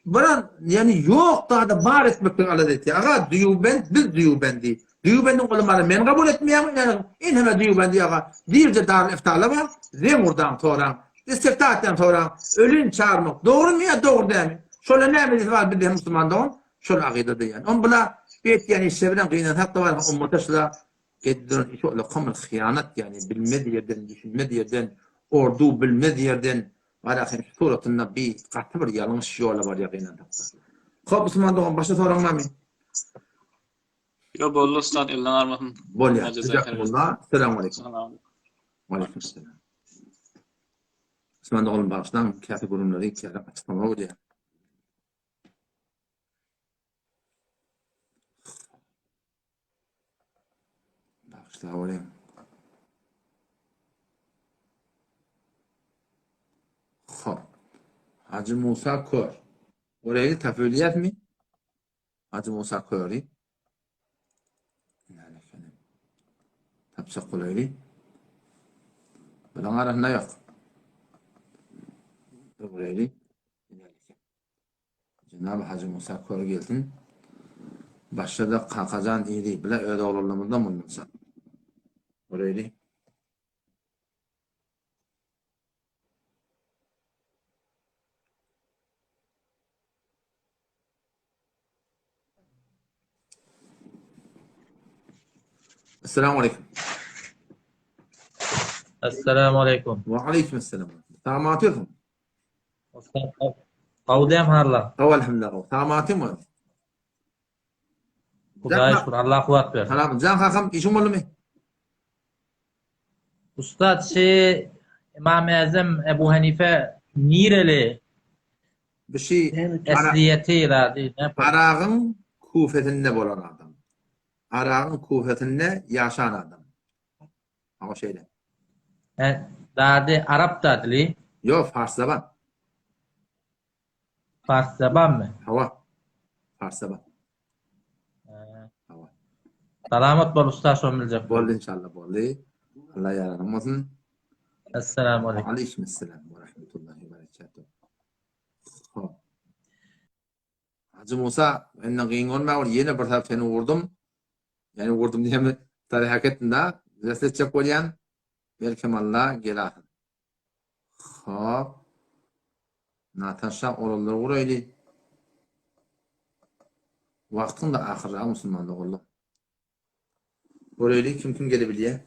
biran ýani ýok zady bar etmekden alada etýär. Aga Dýubend biz Dýubendi. Dýubendiň ulamany men kabul etmeýän ýani enheme Dýubendi aga birje darul iftala bar zeň urdaň soraň. Istifta etýän soraň ölin çagyrmak dogrymy ýa dogry dälmi? Şola näme diýse bar biz hem musulman dogan şol akydada ýani. On bula etýän işleri bilen gynansak-da bar ummata şula edilen işi ola komul hyýanat ýani bilmez ýerden düşünmez ýerden ordu bilmez ýerden bar ahim şu suratynda bi gaty bir ýalňyş ýola barýar gynansak-da. Hop musulman dogan başga soraň barmy? Ýo boldy ussat elden almasyn. Bolýar. Jazakumullah. Salam aleýkum. Waleýkum salam. Musulman doganlarym bagyşlaň, käte gürrüňleri käte açyklama bolýar. Bagyşla bolýar. Hop. Hajy Musa kör. Orayı tapybilýäsmi? Hajy Musa köri. Tapsak bolaýly. Bulaň arasynda ýok. Bolaýly. Jenab Hajy Musa kör gelsin. Başda-da Kakajan ili bile öz oglanlarymyzdan mundan. Bolaýly. Esselamu aleýkum. Esselamu aleýkum. Wa aleýkum esselam. Salam atýarsyň. Gowy diýem harla. Gowy elhamdülillah gowy. Salam atýarmy? Hudaýa şükür Allah kuwwat bersin. Salam jan kakam işiň boldumy? Ussat şi Imam Äzem Ebu Hanife nireli? Bu şi Esliýeti zady ne? Aragyň Kufesinde bolan adam. Aragyň Kufesinde ýaşan adam. Hawa şeýle. He, zady arap da dili. Ýok, fars zaban. Fars zabanmy? Hawa. Fars zaban. Hawa. Salamat bol usta şony biljek. Boldy inşallah boldy. Allah ýaradyň bolsun. Esselamu aleýkum. Aleýkum esselam we rahmetullahi we berekatuh. Hop. Hajy Musa, menden gyn bolma, ol ýene bir tarap seni vurdum. Ýani vurdum diýemi, tary hak etdim da. Resl etjek bolýan. Belkem Allah gelasyn. Hop. Natasha olanlar guraýly. Wagtyň da ahyrragy musulman doganlar. Göreýli kim kim gelebilýär.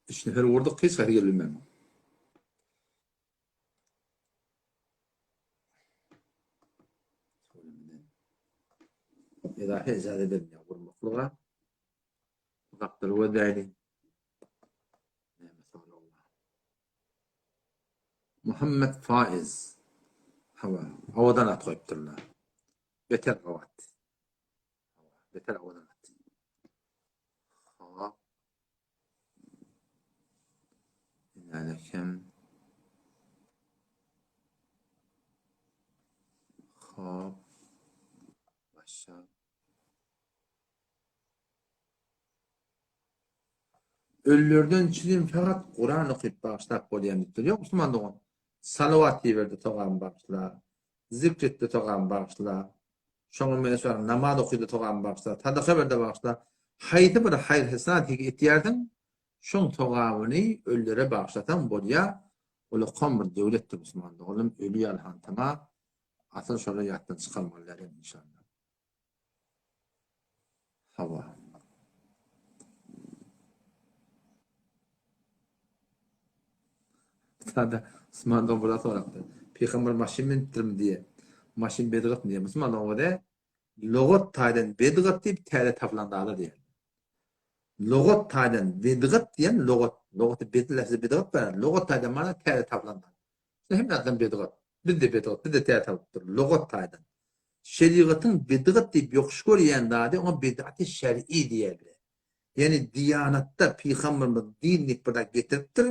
Üç nefer vurduk, hiç haýsy gelebilmedi. Edahe ijazet edilýär gurmaklyga. Uzakdyr gözläýli. Näme sorag bar? Muhammet Faiz. Hawa, owadan at goýupdyrlar. Beter gabat. Hawa, beter owadan at. Hop. Ýöne kim? Hop. Başa. Ölülerden çizim fakat Kur'an okyp bagyşlap bolýan diýipdir. Ýok musulman dogan. Salawat diýiberdi togabyn bagyşla. Zikr etde sogabyny bagyşla. Şoňa meňzeş bar, namaz okyda sogabyny bagyşla, sadaka berde bagyşla. Haýsy bir haýyr-hasenat etýärsiň, şoň sogabyny ölülere bagyşlasaň bolýar. Ulakan bir döwletdir musulman doganlarym, öli ýaly hantama, asyl şolary ýatdan çykarmaly däl inşallah. Hawa. Sada Usman dogan bir sorapdyr. Pygamber maşyn münüpdirmi diýe. Maşyn bedgatmy diýe. Musulman dogan diýe. Logat taýdan bedgat diýip täze tapylan zada diýýär. Logat taýdan bedgat diýen logat, logaty bed lafzy bedgat bar. Logat taýdan mana täze tapylan zat. Hemme zatdan bedgat. Biz-de bedgat, biz-de täze tapypdyr. Logat taýdan. Şerigatyň bidgat diýip ýokuş görýän zady oňa bid'ati şer'i diýerler. Ýagny diýanatda pygamberimiz din diýip bir zat getiripdir,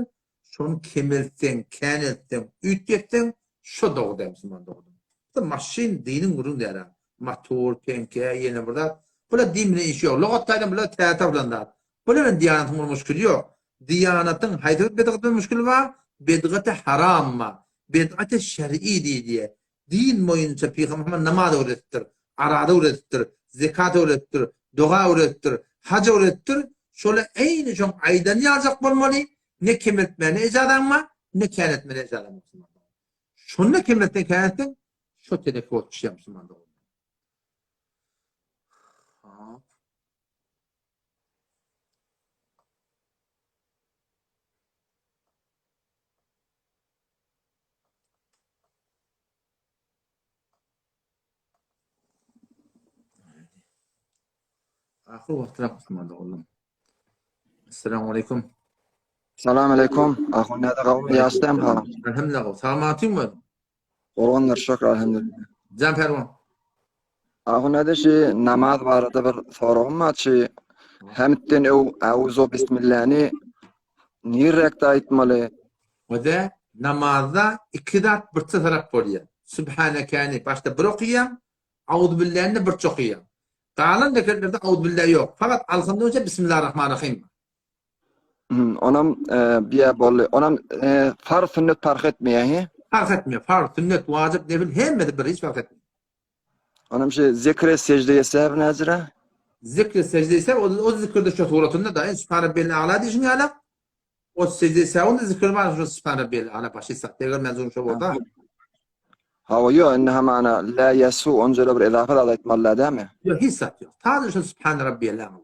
şony kemeltseň, käneltseň, üýtgetseň, şo dogry däl musulman doganym. Bu maşyn diniň gürrüň däl-ä. Motor, peňke, ýene bir zat. Bular din bilen işi ýok. Logat taýdan bular täze tapylan zat. Bular bilen diýanatyň bir muşkili ýok. Diýanatyň haýsy bir bidgat bilen muşkili bar? Bidgaty haram bar. Bidgaty şer'i diýilýär. Din boýunça Pygamber Muhammet namaz öwredipdir, araza öwredipdir, zekat öwredipdir, doga öwredipdir, haj öwredipdir. Şola eýni şoň aýdany ýaljak bolmaly, ne kemeltmäne ejazaň bar, ne känetmäne ejazaň bar musulman dogan. Şonda kemeltseň känetseň şo telek bolup düşýär musulman dogan. Hop. Ahyr wagtrak musulman oglum. Assalamu alaykum. Salam alaykum. Ahun näde gawmy ýaşdam halam. Elhamdülillah. Salamatyn mı? Gorganlar şükür elhamdülillah. Jan Perwan. Ahun näde şi namaz barada bir soragym bar şi Hamdden öw auzu bismillahni nirrekde aýtmaly? Wede namazda iki zat birçe tarap bolýar. Sübhanekeni başda bir okaýaň, Auzubillahini birçe okaýaň. Galan reketlerde Auzubilla ýok. Fakat alhamdan önce Bismillahirrahmanirrahim. Hmm, onam e, biýä boldy. Onam e, farz sünnet parh etmeýär, he? Parh etmeýär. Farz, sünnet, wajyp, nefil hemmesi bir hiç fark etmeýär. Onam şu zikre secdeye sehv näjire? Zikre secdeye sehv o, o zikirde şu suratynda da Sübhan Rabbiyel A'la diýişiň ýaly. O secdeye sehvinde zikir bar şu Sübhan Rabbiyel A'la başy sat. Eger mezun şu bolsa. Hawa ýo indi hamana la yasu onjala bir ezafa zat aýtmalylar dämi? Ýok hiç zat ýok. Sadece şu Sübhan Rabbiyel A'la.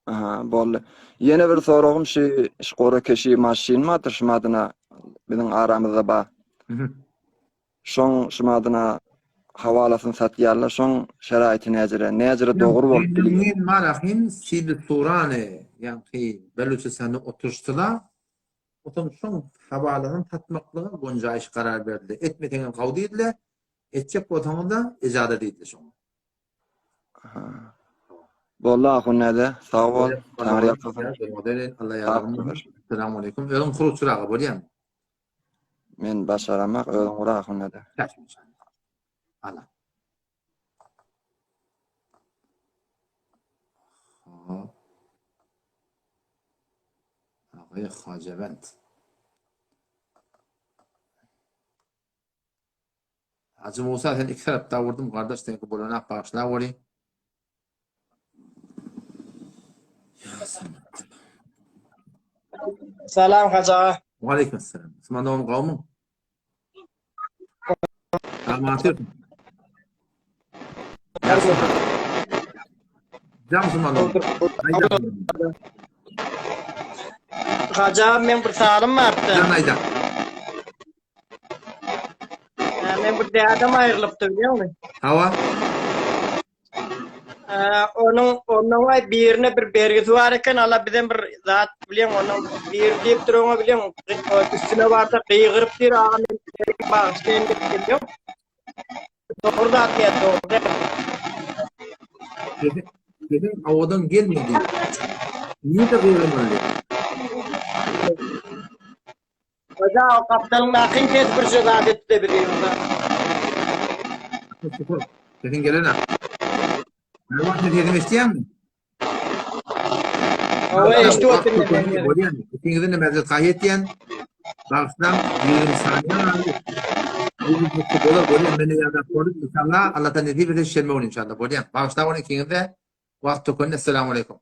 Aha, boldy. Ýene bir soragym şu şu gora keşi maşyn bardyr şu madyna biziň aramyzda bar. Şoň şu madyna hawalasyny satýarlar, şoň şeraýty näjere, näjere dogry bolup bilýär. Min marahin sibi surany, ýagny Beluçistanda oturyşdylar. Otam şoň hawalasyny satmaklyga gonjaýyş karar berildi. Etmeseňem gawy diýdiler, etjek bolsaňyz-da ejada diýdiler şoňa. Boldy ahun näde? Sag bol. Taňry ýalkasyn. Allah ýardam bersin. Assalamu alaykum. Özüň kurup çyraga bolýarmy? Men başaramak, özüň gur ahun näde? Ala. Hop. Agay Hacabent. Hajy Musa sen iki tarapda vurdum gardaş seňki bolanak bagyşla weli. Salam Hajy aga. Waleýkim salam. Usman dogan gowmyň? Salamat. Jam Usman dogan. Hajy aga meň bir salym bardy. Jan aýda. Men bir dädem aýrylypdy bilýäňmi? Hawa. Onuň onuň aý birine bir bergisi bar eken, ala bizem bir zat bilýäň, onuň biri diýipdir oňa bilýäň, üstüne barsa gygyryp diýir, aga men bergi bagyşlaýyn diýip bilýäň. Dogry zat diýýär, dogry däl. Sesiň owadan gelmedi. Nirede gygyrmaly? Hoja o gapdalyňdakyň sesi birje zat etdi bizi ýogsa. Sesiň gelene. Merwan sen sesimi eşidýäňmi? Hawa eşidip otyryn men. Bolýan. Ikiňizi de mezret gaýy etýän. Bagyşlaň 20 saniýe galdy. Bolar, bolýar. Meni ýadap bolup, inşallah, Allah nesip etse şenbe güni inşallah bolýar. Bagyşlap onuň ikiňiz-de. Wagt tökendi. Esselamu aleýkum.